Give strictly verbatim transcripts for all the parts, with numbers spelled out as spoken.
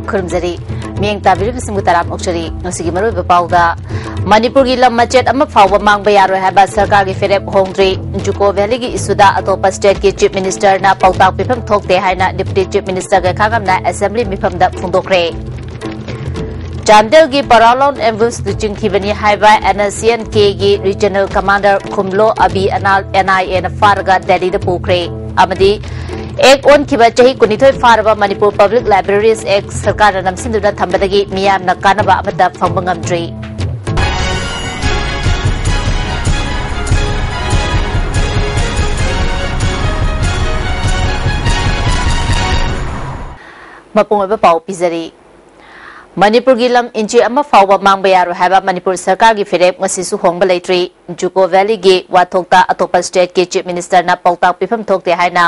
ꯈꯨꯔꯨꯝꯖꯔꯤ꯫ ꯃꯤꯠꯌꯦꯡ ꯇꯥꯕꯤꯔꯤꯕꯁꯤꯡꯕꯨ ꯇꯔꯥꯝ ꯑꯣꯛꯆꯔꯤ꯫ ꯉꯁꯤꯒꯤ ꯃꯔꯨꯑꯣꯏꯕ ꯄꯥꯎꯗ, ꯃꯅꯤꯄꯨꯔꯒꯤ ꯂꯝ ꯃꯆꯦꯠ ꯑꯃ ꯐꯥꯎꯕ ꯃꯥꯡꯕ ꯌꯥꯔꯣꯏ ꯍꯥꯏꯕ ꯁꯔꯀꯥꯔꯒꯤ ꯐꯤꯔꯦꯞ ꯍꯣꯡꯗ꯭ꯔꯤ꯫ ꯖꯨꯀꯣ ꯚꯦꯂꯤꯒꯤ ꯏꯁꯨꯗ ꯑꯇꯣꯞꯄ ꯁ꯭ꯇꯦꯠꯀꯤ ꯆꯤꯐ ꯃꯤꯅꯤꯁꯇꯔꯅ ꯄꯥꯎꯇꯥꯛ ꯄꯤꯐꯝ ꯊꯣꯛꯇꯦ ꯍꯥꯏꯅ ꯗꯤꯄꯨꯇꯤ ꯆꯤꯐ ꯃꯤꯅꯤꯁꯇꯔ ꯒꯩꯈꯥꯒꯝꯅ ꯑꯦꯁꯦꯝꯕ꯭ꯂꯤ ꯃꯤꯐꯝꯗ ꯐꯣꯡꯗꯣꯛꯈ꯭ꯔꯦ꯫ ꯆꯥꯟꯗꯦꯜꯒꯤ ꯄꯔꯥꯂꯣꯟ ꯑꯦꯝꯕꯨꯁ ꯂꯨꯆꯤꯡꯈꯤꯕꯅꯤ ꯍꯥꯏꯕ ꯑꯦꯟ ꯑꯦꯁ ꯁꯤ ꯑꯦꯟ ꯀꯦꯒꯤ regional commander Khumlo Abi Anal N I ꯑꯦꯅ ꯐꯥꯔꯒ ꯗꯦꯜꯂꯤꯗ ꯄꯨꯈ꯭ꯔꯦ꯫ ꯑꯃꯗꯤ ꯑꯦꯛ ꯑꯣꯟꯈꯤꯕ ꯆꯍꯤ ꯀꯨꯟꯅꯤꯊꯣꯏ ꯐꯥꯔꯕ ꯃꯅꯤꯄꯨꯔ ꯄꯕ꯭ꯂꯤꯛ ꯂꯥꯏꯕ꯭ꯔꯦꯔꯤꯁ ꯑꯦꯛ ꯁꯔꯀꯥꯔꯅ ꯅꯝꯁꯤꯟꯗꯨꯅ ꯊꯝꯕꯗꯒꯤ ꯃꯤꯌꯥꯝꯅ ꯀꯥꯟꯅꯕ ꯑꯃꯠꯇ ꯐꯪꯕ ꯉꯝꯗ꯭ꯔꯤ꯫ ꯃꯄꯨꯡ ꯑꯣꯏꯕ ꯄꯥꯎ ꯄꯤꯖꯔꯤ꯫ ꯃꯅꯤꯄꯨꯔꯒꯤ ꯂꯝ ꯏꯟꯆꯤ ꯑꯃ ꯐꯥꯎꯕ ꯃꯥꯡꯕ ꯌꯥꯔꯣꯏ ꯍꯥꯏꯕ ꯃꯅꯤꯄꯨꯔ ꯁꯔꯀꯥꯔꯒꯤ ꯐꯤꯔꯦꯞ ꯉꯁꯤꯁꯨ ꯍꯣꯡꯕ ꯂꯩꯇ꯭ꯔꯤ꯫ ꯖꯨꯀꯣ ꯚꯦꯂꯤꯒꯤ ꯋꯥꯊꯣꯛꯇ ꯑꯇꯣꯞꯄ ꯁ꯭ꯇꯦꯠꯀꯤ ꯆꯤꯐ ꯃꯤꯅꯤꯁꯇꯔꯅ ꯄꯥꯎꯇꯥꯛ ꯄꯤꯐꯝ ꯊꯣꯛꯇꯦ ꯍꯥꯏꯅ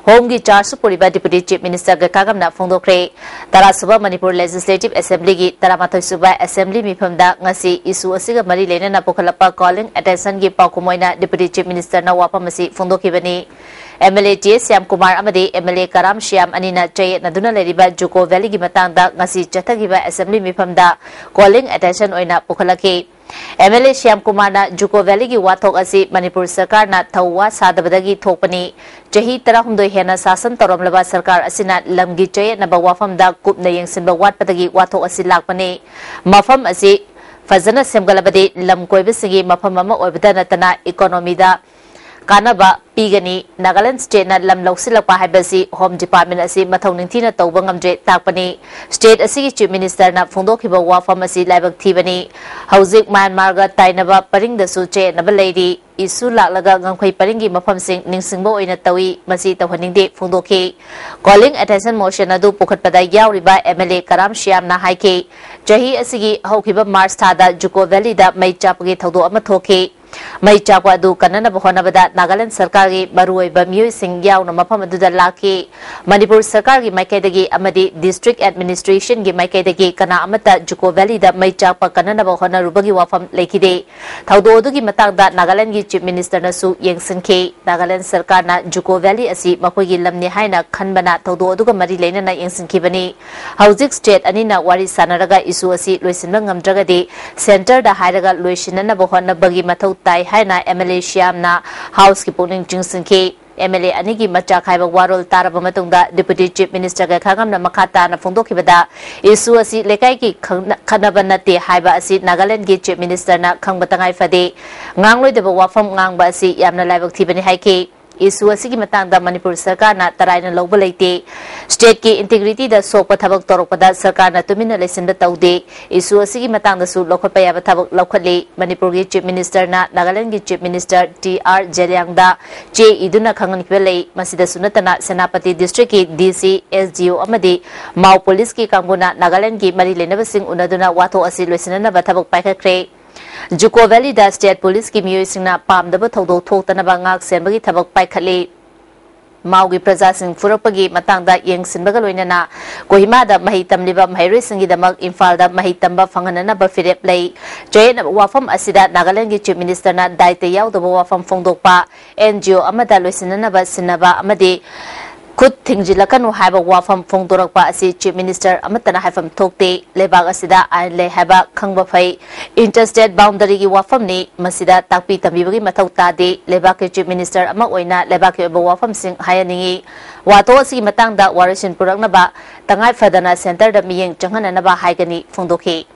ꯍꯣꯝꯒꯤ ꯆꯥꯔꯖꯁꯨ ꯄꯨꯔꯤꯕ ꯗꯤꯄꯨꯇꯤ ꯆꯤꯐ ꯃꯤꯅꯤꯁꯇꯔ ꯒꯩꯈꯥꯒꯝꯅ ꯐꯣꯡꯗꯣꯛꯈ꯭ꯔꯦ꯫ ꯇꯔꯥꯁꯨꯕ ꯃꯅꯤꯄꯨꯔ ꯂꯦꯖꯤꯁꯂꯦꯇꯤꯚ ꯑꯦꯁꯦꯝꯕ꯭ꯂꯤꯒꯤ ꯇꯔꯥꯃꯥꯊꯣꯏꯁꯨꯕ ꯑꯦꯁꯦꯝꯕ꯭ꯂꯤ ꯃꯤꯐꯝꯗ ꯉꯁꯤ ꯏꯁꯨ ꯑꯁꯤꯒ ꯃꯔꯤ ꯂꯩꯅꯅ ꯄꯨꯈꯠꯂꯛꯄ ꯀꯣꯂꯤꯡ ꯑꯦꯇꯦꯟꯁꯟꯒꯤ ꯄꯥꯎꯈꯨꯝ ꯑꯣꯏꯅ ꯗꯤꯄꯨꯇꯤ ꯆꯤꯐ ꯃꯤꯅꯤꯁꯇꯔꯅ ꯋꯥꯐꯝ ꯑꯁꯤ ꯐꯣꯡꯗꯣꯛꯈꯤꯕꯅꯤ꯫ ꯑꯦꯝ ꯑꯦꯜ ꯑꯦ ꯇꯤ ꯑꯦꯁ ꯁ꯭ꯌꯥꯝꯀꯨꯃꯥꯔ ꯑꯃꯗꯤ ꯑꯦꯝ ꯑꯦꯜ ꯑꯦ ꯀꯔꯥꯝ ꯁ꯭ꯌꯥꯝ ꯑꯅꯤꯅ ꯆꯌꯦꯠꯅꯗꯨꯅ ꯂꯩꯔꯤꯕ ꯖꯨꯀꯣ ꯚꯦꯂꯤꯒꯤ ꯃꯇꯥꯡꯗ ꯉꯁꯤ ꯆꯠꯊꯈꯤꯕ ꯑꯦꯁꯦꯝꯕ꯭ꯂꯤ ꯃꯤꯐꯝꯗ ꯀꯣꯂꯤꯡ ꯑꯦꯇꯦꯟꯁꯟ ꯑꯣꯏꯅ ꯄꯨꯈꯠꯂꯛꯈꯤ꯫ ꯑꯦꯝ ꯑꯦꯜ ꯑꯦ ꯁ꯭ꯌꯥꯝꯀꯨꯃꯥꯔꯅ ꯖꯨꯀꯣ ꯚꯦꯂꯤꯒꯤ ꯋꯥꯊꯣꯛ ꯑꯁꯤ ꯃꯅꯤꯄꯨꯔ ꯁꯔꯀꯥꯔꯅ ꯊꯧꯋꯥ ꯁꯥꯗꯕꯗꯒꯤ ꯊꯣꯛꯄꯅꯤ꯫ ꯆꯍꯤ ꯇꯔꯥꯍꯨꯝꯗꯣꯏ ꯍꯦꯟꯅ ꯁꯥꯁꯟ ꯇꯧꯔꯝꯂꯕ ꯁꯔꯀꯥꯔ ꯑꯁꯤꯅ ꯂꯝꯒꯤ ꯆꯌꯦꯠꯅꯕ ꯋꯥꯐꯝꯗ ꯀꯨꯞꯅ ꯌꯦꯡꯁꯤꯟꯕ ꯋꯥꯠꯄꯗꯒꯤ ꯋꯥꯊꯣꯛ ꯑꯁꯤ ꯂꯥꯛꯄꯅꯤ꯫ ꯃꯐꯝ ꯑꯁꯤ ꯐꯖꯅ ꯁꯦꯝꯒꯠꯂꯕꯗꯤ ꯂꯝ ꯀꯣꯏꯕꯁꯤꯡꯒꯤ ꯃꯐꯝ ꯑꯃ ꯑꯣꯏꯕꯗ ꯅꯠꯇꯅ ꯏꯀꯣꯅꯣꯃꯤꯗ ꯀꯥꯟꯅꯕ ꯄꯤꯒꯅꯤ꯫ ꯅꯥꯒꯥꯂꯦꯟ ꯁ꯭ꯇꯦꯠꯅ ꯂꯝ ꯂꯧꯁꯤꯜꯂꯛꯄ ꯍꯥꯏꯕꯁꯤ ꯍꯣꯝ ꯗꯤꯄꯥꯔꯠꯃꯦꯟ ꯑꯁꯤ ꯃꯊꯧ ꯅꯤꯡꯊꯤꯅ ꯇꯧꯕ ꯉꯝꯗ꯭ꯔꯦ ꯇꯥꯛꯄꯅꯤ꯫ ꯁ꯭ꯇꯦꯠ ꯑꯁꯤꯒꯤ ꯆꯤꯐ ꯃꯤꯅꯤꯁꯇꯔꯅ ꯐꯣꯡꯗꯣꯛꯈꯤꯕ ꯋꯥꯐꯝ ꯑꯁꯤ ꯂꯥꯏꯕꯛ ꯊꯤꯕꯅꯤ꯫ ꯍꯧꯖꯤꯛ ꯃ꯭ꯌꯥꯟꯃꯥꯔꯒ ꯇꯥꯏꯅꯕ ꯄꯔꯤꯡꯗꯁꯨ ꯆꯌꯦꯠꯅꯕ ꯂꯩꯔꯤ꯫ ꯏꯁꯨ ꯂꯥꯛꯂꯒ ꯉꯝꯈꯩ ꯄꯔꯤꯡꯒꯤ ꯃꯐꯝꯁꯤꯡ ꯅꯤꯡꯁꯤꯡꯕ ꯑꯣꯏꯅ ꯇꯧꯏ꯫ ꯃꯁꯤ ꯇꯧꯍꯟꯅꯤꯡꯗꯦ ꯐꯣꯡꯗꯣꯛꯈꯤ꯫ ꯀꯣꯂꯤꯡ ꯑꯦꯇꯦꯟꯁꯟ ꯃꯣꯁꯟ ꯑꯗꯨ ꯄꯨꯈꯠꯄꯗ ꯌꯥꯎꯔꯤꯕ ꯑꯦꯝ ꯑꯦꯜ ꯑꯦ ꯀꯔꯥꯝ ꯁ꯭ꯌꯥꯝꯅ ꯍꯥꯏꯈꯤ, ꯆꯍꯤ ꯑꯁꯤꯒꯤ ꯍꯧꯈꯤꯕ ꯃꯥꯔꯆ ꯊꯥꯗ ꯖꯨꯀꯣ ꯚꯦꯂꯤꯗ ꯃꯩ ꯆꯥꯛꯄꯒꯤ ꯊꯧꯗꯣꯛ ꯑꯃ ꯊꯣꯛꯈꯤ꯫ ꯃꯩ ꯆꯥꯛꯄ ꯑꯗꯨ ꯀꯟꯅꯅꯕ ꯍꯣꯠꯅꯕꯗ ꯅꯥꯒꯥꯂꯦꯟꯗ ꯁꯔꯀꯥꯔꯒꯤ ꯃꯔꯨꯑꯣꯏꯕ ꯃꯤꯑꯣꯏꯁꯤꯡ ꯌꯥꯎꯅ ꯃꯐꯝ ꯑꯗꯨꯗ ꯂꯥꯛꯈꯤ꯫ ꯃꯅꯤꯄꯨꯔ ꯁꯔꯀꯥꯔꯒꯤ ꯃꯥꯏꯀꯩꯗꯒꯤ ꯑꯃꯗꯤ district administration ꯒꯤ ꯃꯥꯏꯀꯩꯗꯒꯤ ꯀꯅꯥ ꯑꯃꯠꯇ ꯖꯨꯀꯣ ꯚꯦꯂꯤꯗ ꯃꯩ ꯆꯥꯛꯄ ꯀꯟꯅꯅꯕ ꯍꯣꯠꯅꯔꯨꯕꯒꯤ ꯋꯥꯐꯝ ꯂꯩꯈꯤꯗꯦ꯫ ꯊꯧꯗꯣꯛ ꯑꯗꯨꯒꯤ ꯃꯇꯥꯡꯗ ꯅꯥꯒꯥꯂꯦꯟꯗꯒꯤ Chief Minister ꯅꯁꯨ ꯌꯦꯡꯁꯤꯟꯈꯤ꯫ ꯅꯥꯒꯥꯂꯦꯟꯗ ꯁꯔꯀꯥꯔꯅ ꯖꯨꯀꯣ ꯚꯦꯂꯤ ꯑꯁꯤ ꯃꯈꯣꯏꯒꯤ ꯂꯝꯅꯤ ꯍꯥꯏꯅ ꯈꯟꯕꯅ ꯊꯧꯗꯣꯛ ꯑꯗꯨꯒ ꯃꯔꯤ ꯂꯩꯅꯅ ꯌꯦꯡꯁꯤꯟꯈꯤꯕꯅꯤ꯫ ꯍꯧꯖꯤꯛ state ꯑꯅꯤꯅ ꯋꯥꯔꯤ ꯁꯥꯟꯅꯔꯒ issue ꯑꯁꯤ ꯂꯣꯏꯁꯤꯟꯕ ꯉꯝꯗ꯭ꯔꯒꯗꯤ centre ꯗ ꯍꯥꯏꯔꯒ ꯂꯣꯏꯁꯤꯟꯅꯅꯕ ꯍꯣꯠꯅꯕꯒꯤ ꯃꯊꯧ ꯇꯥꯏ ꯍꯥꯏꯅ M L A ꯁ꯭ꯌꯥꯝꯅ House ꯀꯤ ꯄꯨꯛꯅꯤꯡ ꯆꯤꯡꯁꯤꯟꯈꯤ꯫ M L A ꯑꯅꯤꯒꯤ ꯃꯆꯥ ꯈꯥꯏꯕ ꯋꯥꯔꯣꯜ ꯇꯥꯔꯕ ꯃꯇꯨꯡꯗ Deputy Chief Minister ꯒ ꯈꯥꯉꯝꯅ ꯃꯈꯥ ꯇꯥꯅ ꯐꯣꯡꯗꯣꯛꯈꯤꯕꯗ, issue ꯑꯁꯤ ꯂꯩꯀꯥꯏꯒꯤ ꯈꯪꯅ-, ꯈꯠꯅꯕ ꯅꯠꯇꯦ ꯍꯥꯏꯕ ꯑꯁꯤ ꯅꯥꯒꯥꯂꯦꯟꯗꯒꯤ Chief Minister ꯅ ꯈꯪꯕ ꯇꯉꯥꯏ ꯐꯗꯦ꯫ ꯉꯥꯡꯂꯣꯏꯗꯕ ꯋꯥꯐꯝ ꯉꯥꯡꯕ ꯑꯁꯤ ꯌꯥꯝꯅ ꯂꯥꯏꯕꯛ ꯊꯤꯕꯅꯤ ꯍꯥꯏꯈꯤ꯫ Issue ꯑꯁꯤꯒꯤ ꯃꯇꯥꯡꯗ ꯃꯅꯤꯄꯨꯔ ꯁꯔꯀꯥꯔꯅ ꯇꯔꯥꯏꯅ ꯂꯧꯕ ꯂꯩꯇꯦ꯫ State ꯀꯤ integrity ꯗ ꯁꯣꯛꯄ ꯊꯕꯛ ꯇꯧꯔꯛꯄꯗ ꯁꯔꯀꯥꯔꯅ ꯇꯨꯃꯤꯟꯅ ꯂꯩꯁꯤꯟꯕ ꯇꯧꯗꯦ꯫ Issue ꯑꯁꯤꯒꯤ ꯃꯇꯥꯡꯗꯁꯨ ꯂꯧꯈꯠꯄ ꯌꯥꯕ ꯊꯕꯛ ꯂꯧꯈꯠꯂꯤ꯫ ꯃꯅꯤꯄꯨꯔꯒꯤ Chief Minister ꯅ ꯅꯥꯒꯥꯂꯦꯟꯗꯒꯤ Chief Minister T R ꯖꯦꯂꯤꯌꯥꯡꯗ ꯆꯦ ꯏꯗꯨꯅ ꯈꯪꯍꯟꯈꯤꯕ ꯂꯩ꯫ ꯃꯁꯤꯗꯁꯨ ꯅꯠꯇꯅ ꯁꯦꯅꯥꯄꯇꯤ district ꯀꯤ D C, S D O ꯑꯃꯗꯤ ꯃꯥꯎ police ꯀꯤ ꯀꯥꯡꯕꯨꯅ ꯅꯥꯒꯥꯂꯦꯟꯗꯒꯤ ꯃꯔꯤ ꯂꯩꯅꯕꯁꯤꯡ ꯎꯅꯗꯨꯅ ꯋꯥꯊꯣꯛ ꯑꯁꯤ ꯂꯣꯏꯁꯤꯟꯅꯅꯕ ꯊꯕꯛ ꯄꯥꯏꯈꯠꯈ꯭ꯔꯦ꯫ ꯖꯨꯀꯣ ꯚꯦꯂꯤꯗ state police ꯀꯤ ꯃꯤꯑꯣꯏꯁꯤꯡꯅ ꯄꯥꯝꯗꯕ ꯊꯧꯗꯣꯛ ꯊꯣꯛꯇꯅꯕ ꯉꯥꯛ ꯁꯦꯟꯕꯒꯤ ꯊꯕꯛ ꯄꯥꯏꯈꯠꯂꯤ꯫ ꯃꯥꯎꯒꯤ ꯄ꯭ꯔꯖꯥꯁꯤꯡ ꯐꯨꯔꯛꯄꯒꯤ ꯃꯇꯥꯡꯗ ꯌꯦꯡꯁꯤꯟꯕꯒ ꯂꯣꯏꯅꯅ ꯀꯣꯍꯤꯃꯥꯗ ꯃꯍꯩ ꯇꯝꯂꯤꯕ ꯃꯍꯩꯔꯣꯏꯁꯤꯡꯒꯤꯗꯃꯛ ꯏꯝꯐꯥꯜꯗ ꯃꯍꯩ ꯇꯝꯕ ꯐꯪꯍꯟꯅꯅꯕ ꯐꯤꯔꯦꯞ ꯂꯩ꯫ ꯆꯌꯦꯠꯅꯕ ꯋꯥꯐꯝ ꯑꯁꯤꯗ ꯅꯥꯒꯥꯂꯦꯟꯗꯒꯤ Chief Minister ꯅ ꯗꯥꯏꯇ ꯌꯥꯎꯗꯕ ꯋꯥꯐꯝ ꯐꯣꯡꯗꯣꯛꯄ, N G O ꯑꯃꯗ ꯂꯣꯏꯁꯤꯟꯅꯅꯕ ꯁꯤꯟꯅꯕ ꯑꯃꯗꯤ ꯈꯨꯠ ꯊꯤꯡꯖꯤꯜꯂꯛꯀꯅꯨ ꯍꯥꯏꯕ ꯋꯥꯐꯝ ꯐꯣꯡꯗꯣꯔꯛꯄ ꯑꯁꯤ Chief Minister ꯑꯃꯠꯇꯅ ꯍꯥꯏꯐꯝ ꯊꯣꯛꯇꯦ꯫ ꯂꯩꯕꯥꯛ ꯑꯁꯤꯗ ꯑꯥꯏꯟ ꯂꯩ ꯍꯥꯏꯕ ꯈꯪꯕ ꯐꯩ꯫ Interstate boundary ꯒꯤ ꯋꯥꯐꯝꯅꯤ꯫ ꯃꯁꯤꯗ ꯇꯥꯛꯄꯤ ꯇꯝꯕꯤꯕꯒꯤ ꯃꯊꯧ ꯇꯥꯗꯦ꯫ ꯂꯩꯕꯥꯛꯀꯤ Chief Minister ꯑꯃ ꯑꯣꯏꯅ ꯂꯩꯕꯥꯛꯀꯤ ꯑꯣꯏꯕ ꯋꯥꯐꯝꯁꯤꯡ ꯍꯥꯏꯍꯟꯅꯤꯡꯏ꯫ ꯋꯥꯊꯣꯛ ꯑꯁꯤꯒꯤ ꯃꯇꯥꯡꯗ ꯋꯥꯔꯣꯏꯁꯤꯟ ꯄꯨꯔꯛꯅꯕ ꯇꯉꯥꯏ ꯐꯗꯅ centre ꯗ ꯃꯤꯠꯌꯦꯡ ꯆꯪꯍꯟꯅꯅꯕ ꯍꯥꯏꯒꯅꯤ ꯐꯣꯡꯗꯣꯛꯈꯤ꯫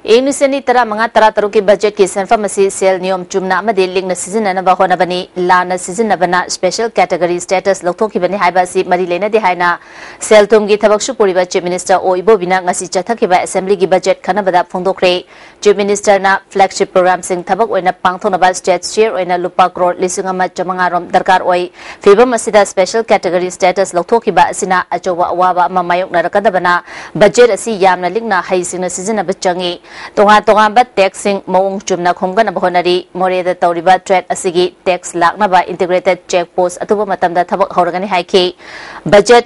ꯏꯪ ꯂꯤꯁꯤꯡ ꯑꯅꯤ ꯇꯔꯥꯃꯉꯥ ꯇꯔꯥꯇꯔꯨꯛꯀꯤ budget ꯀꯤ ꯁꯦꯟꯐꯝ ꯑꯁꯤ ꯁꯦꯜ ꯅꯤꯌꯣꯝ ꯆꯨꯝꯅ ꯑꯃꯗꯤ ꯂꯤꯛꯅ ꯁꯤꯖꯤꯟꯅꯅꯕ ꯍꯣꯠꯅꯕꯅꯤ꯫ ꯂꯥꯟꯅ ꯁꯤꯖꯤꯟꯅꯕꯅ special category status ꯂꯧꯊꯣꯛꯈꯤꯕꯅꯤ ꯍꯥꯏꯕ ꯑꯁꯤ ꯃꯔꯤ ꯂꯩꯅꯗꯦ ꯍꯥꯏꯅ ꯁꯦꯜ ꯊꯨꯝꯒꯤ ꯊꯕꯛ ꯁꯨ ꯄꯨꯔꯤꯕ Chief Minister ꯑꯣ ꯏꯕꯣꯕꯤꯅ ꯉꯁꯤ ꯆꯠꯊꯈꯤꯕ assembly ꯒꯤ budget ꯈꯟꯅꯕꯗ ꯐꯣꯡꯗꯣꯛꯈ꯭ꯔꯦ꯫ Chief Minister ꯅ flagship program ꯁꯤꯡ ꯊꯕꯛ ꯑꯣꯏꯅ ꯄꯥꯡꯊꯣꯛꯅꯕ state share ꯑꯣꯏꯅ ꯂꯨꯄꯥ ꯀ꯭ꯔꯣꯔ ꯂꯤꯁꯤꯡ ꯑꯃ ꯆꯥꯃꯉꯥ ꯔꯣꯝ ꯗꯔꯀꯥꯔ ꯑꯣꯏ꯫ ꯐꯤꯕꯝ ꯑꯁꯤꯗ special category status ꯂꯧꯊꯣꯛꯈꯤꯕ ꯑꯁꯤꯅ ꯑꯆꯧꯕ ꯑꯋꯥꯕ ꯑꯃ ꯃꯥꯌꯣꯛꯅꯔꯛꯀꯗꯕꯅ budget ꯑꯁꯤ ꯌꯥꯝꯅ ꯂꯤꯛꯅ ꯍꯩꯁꯤꯡꯅ ꯁꯤꯖꯤꯟꯅꯕ ꯆꯪꯏ꯫ ꯇꯣꯉꯥꯟ ꯇꯣꯉꯥꯟꯕ ꯇꯦꯛꯁꯁꯤꯡ ꯃꯑꯣꯡ ꯆꯨꯝꯅ ꯈꯣꯝꯒꯠꯅꯕ ꯍꯣꯠꯅꯔꯤ꯫ ꯃꯣꯔꯦꯗ ꯇꯧꯔꯤꯕ ꯇ꯭ꯔꯦꯠ ꯑꯁꯤꯒꯤ ꯇꯦꯛꯁ ꯂꯥꯛꯅꯕ ꯏꯟꯇꯤꯒ꯭ꯔꯦꯇꯦꯗ ꯆꯦꯛ ꯄꯣꯁ ꯑꯊꯨꯕ ꯃꯇꯝꯗ ꯊꯕꯛ ꯍꯧꯔꯒꯅꯤ ꯍꯥꯏꯈꯤ꯫ ꯕꯖꯦꯠ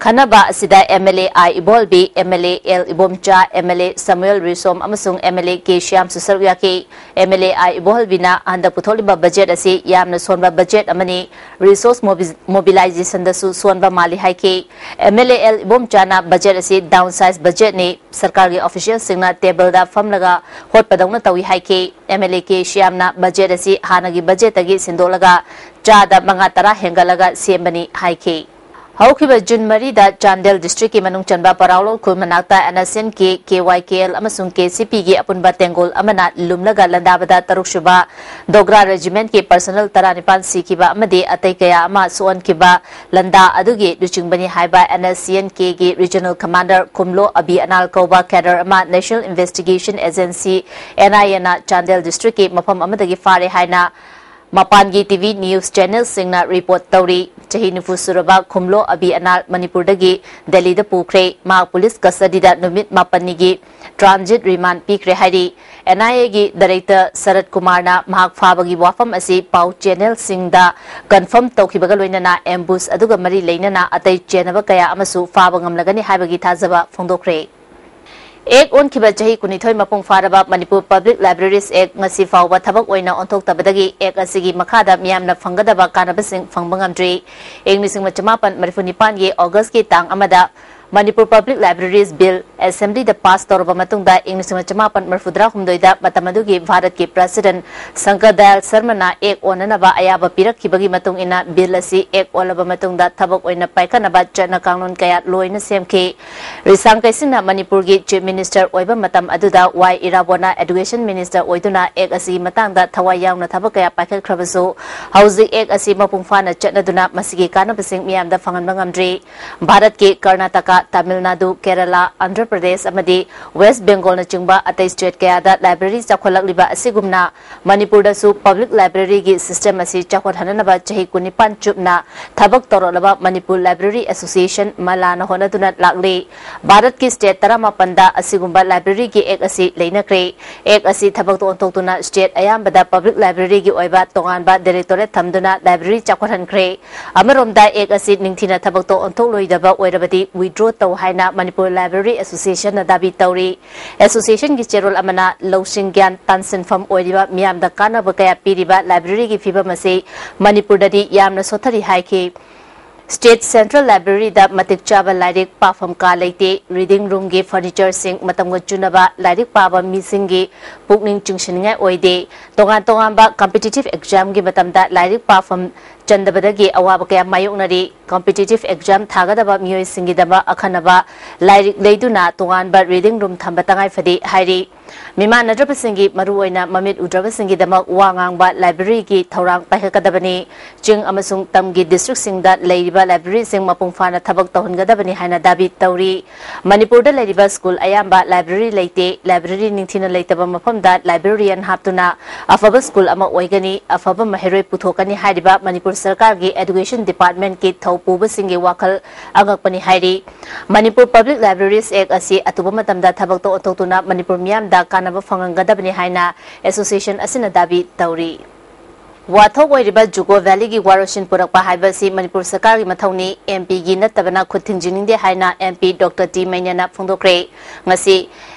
ꯈꯟꯅꯕ ꯑꯁꯤꯗ M L A I Ibohalbi, M L A L Ibomcha, M L A Samuel Risom ꯑꯃꯁꯨꯡ ꯑꯦꯝ ꯑꯦꯜ ꯑꯦ ꯀꯦ ꯁ꯭ꯌꯥꯝꯁꯨ ꯁꯔꯨꯛ ꯌꯥꯈꯤ꯫ ꯑꯦꯝ ꯑꯦꯜ ꯑꯦ ꯑꯥꯏ ꯏꯕꯣꯍꯜꯕꯤꯅ ꯍꯟꯗꯛ ꯄꯨꯊꯣꯛꯂꯤꯕ ꯕꯖꯦꯠ ꯑꯁꯤ ꯌꯥꯝꯅ ꯁꯣꯟꯕ ꯕꯖꯦꯠ ꯑꯃꯅꯤ, ꯔꯤꯁꯣꯔꯁ ꯃꯣꯕꯤ-, ꯃꯣꯕꯤꯂꯥꯏꯖꯦꯁꯟꯗꯁꯨ ꯁꯣꯟꯕ ꯃꯥꯜꯂꯤ ꯍꯥꯏꯈꯤ꯫ ꯑꯦꯝ ꯑꯦꯜ ꯑꯦ ꯑꯦꯜ ꯏꯕꯣꯝꯆꯥꯅ ꯕꯖꯦꯠ ꯑꯁꯤ ꯗꯥꯎꯟ ꯁꯥꯏꯖ ꯕꯖꯦꯠꯅꯤ, ꯁꯔꯀꯥꯔꯒꯤ ꯑꯣꯐꯤꯁꯤꯌꯦꯜꯁꯤꯡꯅ ꯇꯦꯕꯜꯗ ꯐꯝꯂꯒ ꯍꯣꯠꯄꯗꯧꯅ ꯇꯧꯏ ꯍꯥꯏꯈꯤ꯫ ꯑꯦꯝ ꯑꯦꯜ ꯑꯦ ꯀꯦ ꯁ꯭ꯌꯥꯝꯅ ꯕꯖꯦꯠ ꯑꯁꯤ ꯍꯥꯟꯅꯒꯤ ꯕꯖꯦꯠꯇꯒꯤ ꯁꯤꯟꯗꯣꯛꯂꯒ ꯆꯥꯗ ꯃꯉꯥ ꯇꯔꯥ ꯍꯦꯟꯒꯠꯂꯒ ꯁꯦꯝꯕꯅꯤ ꯍꯥꯏꯈꯤ꯫ ꯍꯧꯈꯤꯕ ꯖꯨꯟ ꯃꯔꯤꯗ ꯆꯥꯟꯗꯦꯜ ꯗꯤꯁꯇ꯭ꯔꯤꯛꯀꯤ ꯃꯅꯨꯡ ꯆꯟꯕ ꯄꯔꯥꯎꯂꯣꯜ ꯈꯨꯜ ꯃꯅꯥꯛꯇ N S N K, K Y K L ꯑꯃꯁꯨꯡ ꯀꯦ ꯁꯤ ꯄꯤꯒꯤ ꯑꯄꯨꯟꯕ ꯇꯦꯡꯒꯣꯜ ꯑꯃꯅ ꯂꯨꯝꯂꯒ ꯂꯟꯗꯥꯕꯗ ꯇꯔꯨꯛꯁꯨꯕ ꯗꯣꯒ꯭ꯔꯥ ꯔꯦꯖꯤꯃꯦꯟꯠꯀꯤ ꯄꯔꯁꯅꯦꯜ ꯇꯔꯥꯅꯤꯄꯥꯟ ꯁꯤꯈꯤꯕ ꯑꯃꯗꯤ ꯑꯇꯩ ꯀꯌꯥ ꯑꯃ ꯁꯣꯛꯍꯟꯈꯤꯕ ꯂꯟꯗꯥ ꯑꯗꯨꯒꯤ ꯂꯨꯆꯤꯡꯕꯅꯤ ꯍꯥꯏꯕ ꯑꯦꯟ ꯑꯦꯁ ꯁꯤ ꯑꯦꯟ ꯀꯦꯒꯤ ꯔꯤꯖꯅꯦꯜ ꯀꯃꯥꯟꯗꯔ ꯈꯨꯝꯂꯣ ꯑꯕꯤ ꯑꯅꯥꯜ ꯀꯧꯕ ꯀꯦꯗꯔ ꯑꯃ National Investigation Agency, N I ꯑꯦꯅ ꯆꯥꯟꯗꯦꯜ ꯗꯤꯁꯇ꯭ꯔꯤꯛꯀꯤ ꯃꯐꯝ ꯑꯃꯗꯒꯤ ꯐꯥꯔꯦ ꯍꯥꯏꯅ ꯃꯄꯥꯟꯒꯤ ꯇꯤ ꯚꯤ ꯅ꯭ꯌꯨꯁ ꯆꯦꯅꯦꯜꯁꯤꯡꯅ ꯔꯤꯄꯣꯔꯠ ꯇꯧꯔꯤ꯫ ꯆꯍꯤ ꯅꯤꯐꯨ ꯁꯨꯔꯕ ꯈꯨꯝꯂꯣ ꯑꯕꯤ ꯑꯅꯥꯜ ꯃꯅꯤꯄꯨꯔꯗꯒꯤ ꯗꯦꯜꯂꯤꯗ ꯄꯨꯈ꯭ꯔꯦ꯫ ꯃꯍꯥꯛ ꯄꯨꯂꯤꯁ ꯀꯁꯇꯗꯤꯗ ꯅꯨꯃꯤꯠ ꯃꯥꯄꯟꯅꯤꯒꯤ ꯇ꯭ꯔꯥꯟꯖꯤꯠ ꯔꯤꯃꯥꯟ ꯄꯤꯈ꯭ꯔꯦ ꯍꯥꯏꯔꯤ꯫ ꯑꯦꯟ ꯑꯥꯏ ꯑꯦꯒꯤ ꯗꯥꯏꯔꯦꯛꯇꯔ ꯁꯔꯠ ꯀꯨꯃꯥꯔꯅ ꯃꯍꯥꯛ ꯐꯥꯕꯒꯤ ꯋꯥꯐꯝ ꯑꯁꯤ ꯄꯥꯎ ꯆꯦꯅꯦꯜꯁꯤꯡꯗ ꯀꯟꯐꯔꯝ ꯇꯧꯈꯤꯕꯒ ꯂꯣꯏꯅꯅ ꯑꯦꯝꯕꯨꯁ ꯑꯗꯨꯒ ꯃꯔꯤ ꯂꯩꯅꯅ ꯑꯇꯩ ꯆꯦꯟꯅꯕ ꯀꯌꯥ ꯑꯃꯁꯨ ꯐꯥꯕ ꯉꯝꯂꯒꯅꯤ ꯍꯥꯏꯕꯒꯤ ꯊꯥꯖꯕ ꯐꯣꯡꯗꯣꯛꯈ꯭ꯔꯦ꯫ ꯑꯦꯛ ꯑꯣꯟꯈꯤꯕ ꯆꯍꯤ ꯀꯨꯟꯅꯤꯊꯣꯏ ꯃꯄꯨꯡ ꯐꯥꯔꯕ ꯃꯅꯤꯄꯨꯔ ꯄꯕ꯭ꯂꯤꯛ ꯂꯥꯏꯕ꯭ꯔꯦꯔꯤꯁ ꯑꯦꯛ ꯉꯁꯤ ꯐꯥꯎꯕ ꯊꯕꯛ ꯑꯣꯏꯅ ꯑꯣꯟꯊꯣꯛꯇꯕꯗꯒꯤ ꯑꯦꯛ ꯑꯁꯤꯒꯤ ꯃꯈꯥꯗ ꯃꯤꯌꯥꯝꯅ ꯐꯪꯒꯗꯕ ꯀꯥꯟꯅꯕꯁꯤꯡ ꯐꯪꯕ ꯉꯝꯗ꯭ꯔꯤ꯫ ꯏꯪ ꯂꯤꯁꯤꯡ ꯑꯃ ꯆꯃꯥꯄꯟ ꯃꯔꯤꯐꯨ ꯅꯤꯄꯥꯟꯒꯤ ꯑꯣꯒꯁꯀꯤ ꯇꯥꯡ ꯑꯃꯗ Manipur public libraries bill ꯑꯦꯁꯦꯝꯕ꯭ꯂꯤꯗ pass ꯇꯧꯔꯕ ꯃꯇꯨꯡꯗ, ꯏꯪ ꯂꯤꯁꯤꯡ ꯑꯃ ꯆꯃꯥꯄꯟ ꯃꯔꯤꯐꯨ ꯇꯔꯥꯍꯨꯝꯗꯣꯏꯗ ꯃꯇꯝ ꯑꯗꯨꯒꯤ ꯚꯥꯔꯠꯀꯤ ꯄ꯭ꯔꯁꯤꯗꯦꯟꯠ ꯁꯪꯀꯔ ꯗꯌꯥꯜ ꯁꯔꯃꯅ ꯑꯦꯛ ꯑꯣꯟꯅꯅꯕ ꯑꯌꯥꯕ ꯄꯤꯔꯛꯈꯤꯕꯒꯤ ꯃꯇꯨꯡ ꯏꯟꯅ, ꯕꯤꯜ ꯑꯁꯤ ꯑꯦꯛ ꯑꯣꯜꯂꯕ ꯃꯇꯨꯡꯗ ꯊꯕꯛ ꯑꯣꯏꯅ ꯄꯥꯏꯈꯠꯅꯕ ꯆꯠꯅ ꯀꯥꯡꯂꯣꯟ ꯀꯌꯥ ꯂꯣꯏꯅ ꯁꯦꯝꯈꯤ꯫ ꯔꯤꯁꯥꯡ ꯀꯩꯁꯤꯡꯅ ꯃꯅꯤꯄꯨꯔꯒꯤ ꯆꯤꯐ ꯃꯤꯅꯤꯁꯇꯔ ꯑꯣꯏꯕ ꯃꯇꯝ ꯑꯗꯨꯗ ꯋꯥꯏ ꯏꯔꯥꯕꯣꯠꯅ ꯑꯦꯗꯨꯀꯦꯁꯟ ꯃꯤꯅꯤꯁꯇꯔ ꯑꯣꯏꯗꯨꯅ ꯑꯦꯛ ꯑꯁꯤꯒꯤ ꯃꯇꯥꯡꯗ ꯊꯋꯥꯏ ꯌꯥꯎꯅ ꯊꯕꯛ ꯀꯌꯥ ꯄꯥꯏꯈꯠꯈ꯭ꯔꯕꯁꯨ, ꯍꯧꯖꯤꯛ ꯑꯦꯛ ꯑꯁꯤ ꯃꯄꯨꯡ ꯐꯥꯅ ꯆꯠꯅꯗꯨꯅ ꯃꯁꯤꯒꯤ ꯀꯥꯟꯅꯕꯁꯤꯡ ꯃꯤꯌꯥꯝꯗ ꯐꯪꯍꯟꯕ ꯉꯝꯗ꯭ꯔꯤ꯫ ꯚꯥꯔꯠꯀꯤ ꯀꯔꯅꯥꯇꯀꯥ ꯇꯥꯃꯤꯜ ꯅꯥꯗꯨ, ꯀꯦꯔꯂꯥ, ꯑꯟꯙ꯭ꯔ ꯄ꯭ꯔꯗꯦꯁ ꯑꯃꯗꯤ ꯋꯦꯁ ꯕꯦꯡꯒꯣꯜꯅꯆꯤꯡꯕ ꯑꯇꯩ ꯁ꯭ꯇꯦꯠ ꯀꯌꯥꯗ ꯂꯥꯏꯕ꯭ꯔꯦꯔꯤ ꯆꯥꯎꯈꯠꯂꯛꯂꯤꯕ ꯑꯁꯤꯒꯨꯝꯅ ꯃꯅꯤꯄꯨꯔꯗꯁꯨ ꯄꯕ꯭ꯂꯤꯛ ꯂꯥꯏꯕ꯭ꯔꯦꯔꯤꯒꯤ ꯁꯤꯁꯇꯦꯝ ꯑꯁꯤ ꯆꯥꯎꯈꯠꯍꯟꯅꯅꯕ ꯆꯍꯤ ꯀꯨꯟꯅꯤꯄꯥꯟ ꯆꯨꯞꯅ ꯊꯕꯛ ꯇꯧꯔꯛꯂꯕ ꯃꯅꯤꯄꯨꯔ ꯂꯥꯏꯕ꯭ꯔꯦꯔꯤ ꯑꯦꯁꯣꯁꯤꯌꯦꯁꯟ, ꯃꯂꯥꯅ ꯍꯣꯠꯅꯗꯨꯅ ꯂꯥꯛꯂꯤ꯫ ꯚꯥꯔꯠꯀꯤ ꯁ꯭ꯇꯦꯠ ꯇꯔꯥꯃꯥꯄꯟꯗ ꯑꯁꯤꯒꯨꯝꯕ ꯂꯥꯏꯕ꯭ꯔꯦꯔꯤꯒꯤ ꯑꯦꯛ ꯑꯁꯤ ꯂꯩꯅꯈ꯭ꯔꯦ꯫ ꯑꯦꯛ ꯑꯁꯤ ꯊꯕꯛꯇ ꯑꯣꯟꯊꯣꯛꯇꯨꯅ ꯁ꯭ꯇꯦꯠ ꯑꯌꯥꯝꯕꯗ ꯄꯕ꯭ꯂꯤꯛ ꯂꯥꯏꯕ꯭ꯔꯦꯔꯤꯒꯤ ꯑꯣꯏꯕ ꯇꯣꯉꯥꯟꯕ ꯗꯥꯏꯔꯦꯛꯇꯣꯔꯦꯠ ꯊꯝꯗꯨꯅ ꯂꯥꯏꯕ꯭ꯔꯦꯔꯤ ꯆꯥꯎꯈꯠꯍꯟꯈ꯭ꯔꯦ꯫ ꯑꯃꯔꯣꯝꯗ, ꯑꯦꯛ ꯑꯁꯤ ꯅꯤꯡꯊꯤꯅ ꯊꯕꯛꯇ ꯑꯣꯟꯊꯣꯛꯂꯣꯏꯗꯕ ꯑꯣꯏꯔꯕꯗꯤ ꯋꯤꯗ꯭ꯔꯣ ꯇꯧ ꯍꯥꯏꯅ ꯃꯅꯤꯄꯨꯔ ꯂꯥꯏꯕ꯭ꯔꯦꯔꯤ ꯑꯦꯁꯣꯁꯤꯌꯦꯁꯟꯅ ꯗꯥꯕꯤ ꯇꯧꯔꯤ꯫ ꯑꯦꯁꯣꯁꯤꯌꯦꯁꯟꯒꯤ ꯆꯦꯔꯣꯜ ꯑꯃꯅ ꯂꯧꯁꯤꯡ ꯒ꯭ꯌꯥꯟ ꯇꯥꯟꯁꯤꯟꯐꯝ ꯑꯣꯏꯔꯤꯕ ꯃꯤꯌꯥꯝꯗ ꯀꯥꯟꯅꯕ ꯀꯌꯥ ꯄꯤꯔꯤꯕ ꯂꯥꯏꯕ꯭ꯔꯦꯔꯤꯒꯤ ꯐꯤꯕꯝ ꯑꯁꯤ ꯃꯅꯤꯄꯨꯔꯗꯗꯤ ꯌꯥꯝꯅ ꯁꯣꯠꯊꯔꯤ ꯍꯥꯏꯈꯤ꯫ ꯁ꯭ꯇꯦꯠ ꯁꯦꯟꯇ꯭ꯔꯦꯜ ꯂꯥꯏꯕ꯭ꯔꯦꯔꯤꯗ ꯃꯇꯤꯛ ꯆꯥꯕ ꯂꯥꯏꯔꯤꯛ ꯄꯥꯐꯝ ꯀꯥ ꯂꯩꯇꯦ꯫ ꯔꯤꯗꯤꯡ ꯔꯨꯝꯒꯤ ꯐꯔꯅꯤꯆꯔꯁꯤꯡ ꯃꯇꯝꯒ ꯆꯨꯅꯕ ꯂꯥꯏꯔꯤꯛ ꯄꯥꯕ ꯃꯤꯁꯤꯡꯒꯤ ꯄꯨꯛꯅꯤꯡ ꯆꯤꯡꯁꯤꯟꯅꯤꯡꯉꯥꯏ ꯑꯣꯏꯗꯦ꯫ ꯇꯣꯉꯥꯟ ꯇꯣꯉꯥꯟꯕ ꯀꯝꯄꯤꯇꯤꯇꯤꯚ ꯑꯦꯛꯖꯥꯝꯒꯤ ꯃꯇꯝꯗ ꯂꯥꯏꯔꯤꯛ ꯄꯥꯐꯝ ꯆꯟꯗꯕꯗꯒꯤ ꯑꯋꯥꯕ ꯀꯌꯥ ꯃꯥꯌꯣꯛꯅꯔꯤ꯫ ꯀꯝꯄꯤꯇꯤꯇꯤꯚ ꯑꯦꯛꯖꯥꯝ ꯊꯥꯒꯗꯕ ꯃꯤꯑꯣꯏꯁꯤꯡꯒꯤꯗꯃꯛ ꯑꯈꯟꯅꯕ ꯂꯥꯏꯔꯤꯛ ꯂꯩꯗꯨꯅ ꯇꯣꯉꯥꯟꯕ ꯔꯤꯗꯤꯡ ꯔꯨꯝ ꯊꯝꯕ ꯇꯉꯥꯏ ꯐꯗꯦ ꯍꯥꯏꯔꯤ꯫ ꯃꯤꯃꯥꯟꯅꯗ꯭ꯔꯕꯁꯤꯡꯒꯤ, ꯃꯔꯨꯑꯣꯏꯅ ꯃꯃꯤꯠ ꯎꯗ꯭ꯔꯕꯁꯤꯡꯒꯤꯗꯃꯛ ꯋꯥ ꯉꯥꯡꯕ ꯂꯥꯏꯕ꯭ꯔꯦꯔꯤꯒꯤ ꯊꯧꯔꯥꯡ ꯄꯥꯏꯈꯠꯀꯗꯕꯅꯤ꯫ ꯆꯤꯡ ꯑꯃꯁꯨꯡ ꯇꯝꯒꯤ ꯗꯤꯁꯇ꯭ꯔꯤꯛꯁꯤꯡꯗ ꯂꯩꯔꯤꯕ ꯂꯥꯏꯕ꯭ꯔꯦꯔꯤꯁꯤꯡ ꯃꯄꯨꯡ ꯐꯥꯅ ꯊꯕꯛ ꯇꯧꯍꯟꯒꯗꯕꯅꯤ ꯍꯥꯏꯅ ꯗꯥꯕꯤ ꯇꯧꯔꯤ꯫ ꯃꯅꯤꯄꯨꯔꯗ ꯂꯩꯔꯤꯕ ꯁ꯭ꯀꯨꯜ ꯑꯌꯥꯝꯕ ꯂꯥꯏꯕ꯭ꯔꯦꯔꯤ ꯂꯩꯇꯦ꯫ ꯂꯥꯏꯕ꯭ꯔꯦꯔꯤ ꯅꯤꯡꯊꯤꯅ ꯂꯩꯇꯕ ꯃꯐꯝꯗ ꯂꯥꯏꯕ꯭ꯔꯦꯔꯤꯌꯟ ꯍꯥꯞꯇꯨꯅ ꯑꯐꯕ ꯁ꯭ꯀꯨꯜ ꯑꯃ ꯑꯣꯏꯒꯅꯤ, ꯑꯐꯕ ꯃꯍꯩꯔꯣꯏ ꯄꯨꯊꯣꯛꯀꯅꯤ ꯍꯥꯏꯔꯤꯕ ꯃꯅꯤꯄꯨꯔ ꯁꯔꯀꯥꯔꯒꯤ ꯑꯦꯗꯨꯀꯦꯁꯟ ꯗꯤꯄꯥꯔꯠꯃꯦꯟꯠꯀꯤ ꯊꯧ ꯄꯨꯕꯁꯤꯡꯒꯤ ꯋꯥꯈꯜ ꯑꯉꯛꯄꯅꯤ ꯍꯥꯏꯔꯤ꯫ ꯃꯅꯤꯄꯨꯔ ꯄꯕ꯭ꯂꯤꯛ ꯂꯥꯏꯕ꯭ꯔꯦꯔꯤꯁ ꯑꯦꯛ ꯑꯁꯤ ꯑꯊꯨꯕ ꯃꯇꯝꯗ ꯊꯕꯛꯇ ꯑꯣꯟꯊꯣꯛꯇꯨꯅ ꯃꯅꯤꯄꯨꯔ ꯃꯤꯌꯥꯝꯗ ꯀꯥꯟꯅꯕ ꯐꯪꯍꯟꯒꯗꯕꯅꯤ ꯍꯥꯏꯅ ꯑꯦꯁꯣꯁꯤꯌꯦꯁꯟ ꯑꯁꯤꯅ ꯗꯥꯕꯤ ꯇꯧꯔꯤ꯫ ꯋꯥꯊꯣꯛ ꯑꯣꯏꯔꯤꯕ ꯖꯨꯀꯣ ꯚꯦꯂꯤꯒꯤ ꯋꯥꯔꯣꯏꯁꯤꯟ ꯄꯨꯔꯛꯄ ꯍꯥꯏꯕꯁꯤ ꯃꯅꯤꯄꯨꯔ ꯁꯔꯀꯥꯔꯒꯤ ꯃꯊꯧꯅꯤ, ꯑꯦꯝ ꯄꯤꯒꯤ ꯅꯠꯇꯕꯅ ꯈꯨꯠ ꯊꯤꯟꯖꯤꯟꯅꯤꯡꯗꯦ ꯍꯥꯏꯅ ꯑꯦꯝ ꯄꯤ ꯗꯣꯛꯇꯔ ꯇꯤ ꯃꯩꯅ꯭ꯌꯥꯅ ꯐꯣꯡꯗꯣꯛꯈ꯭ꯔꯦ꯫ ꯉꯁꯤ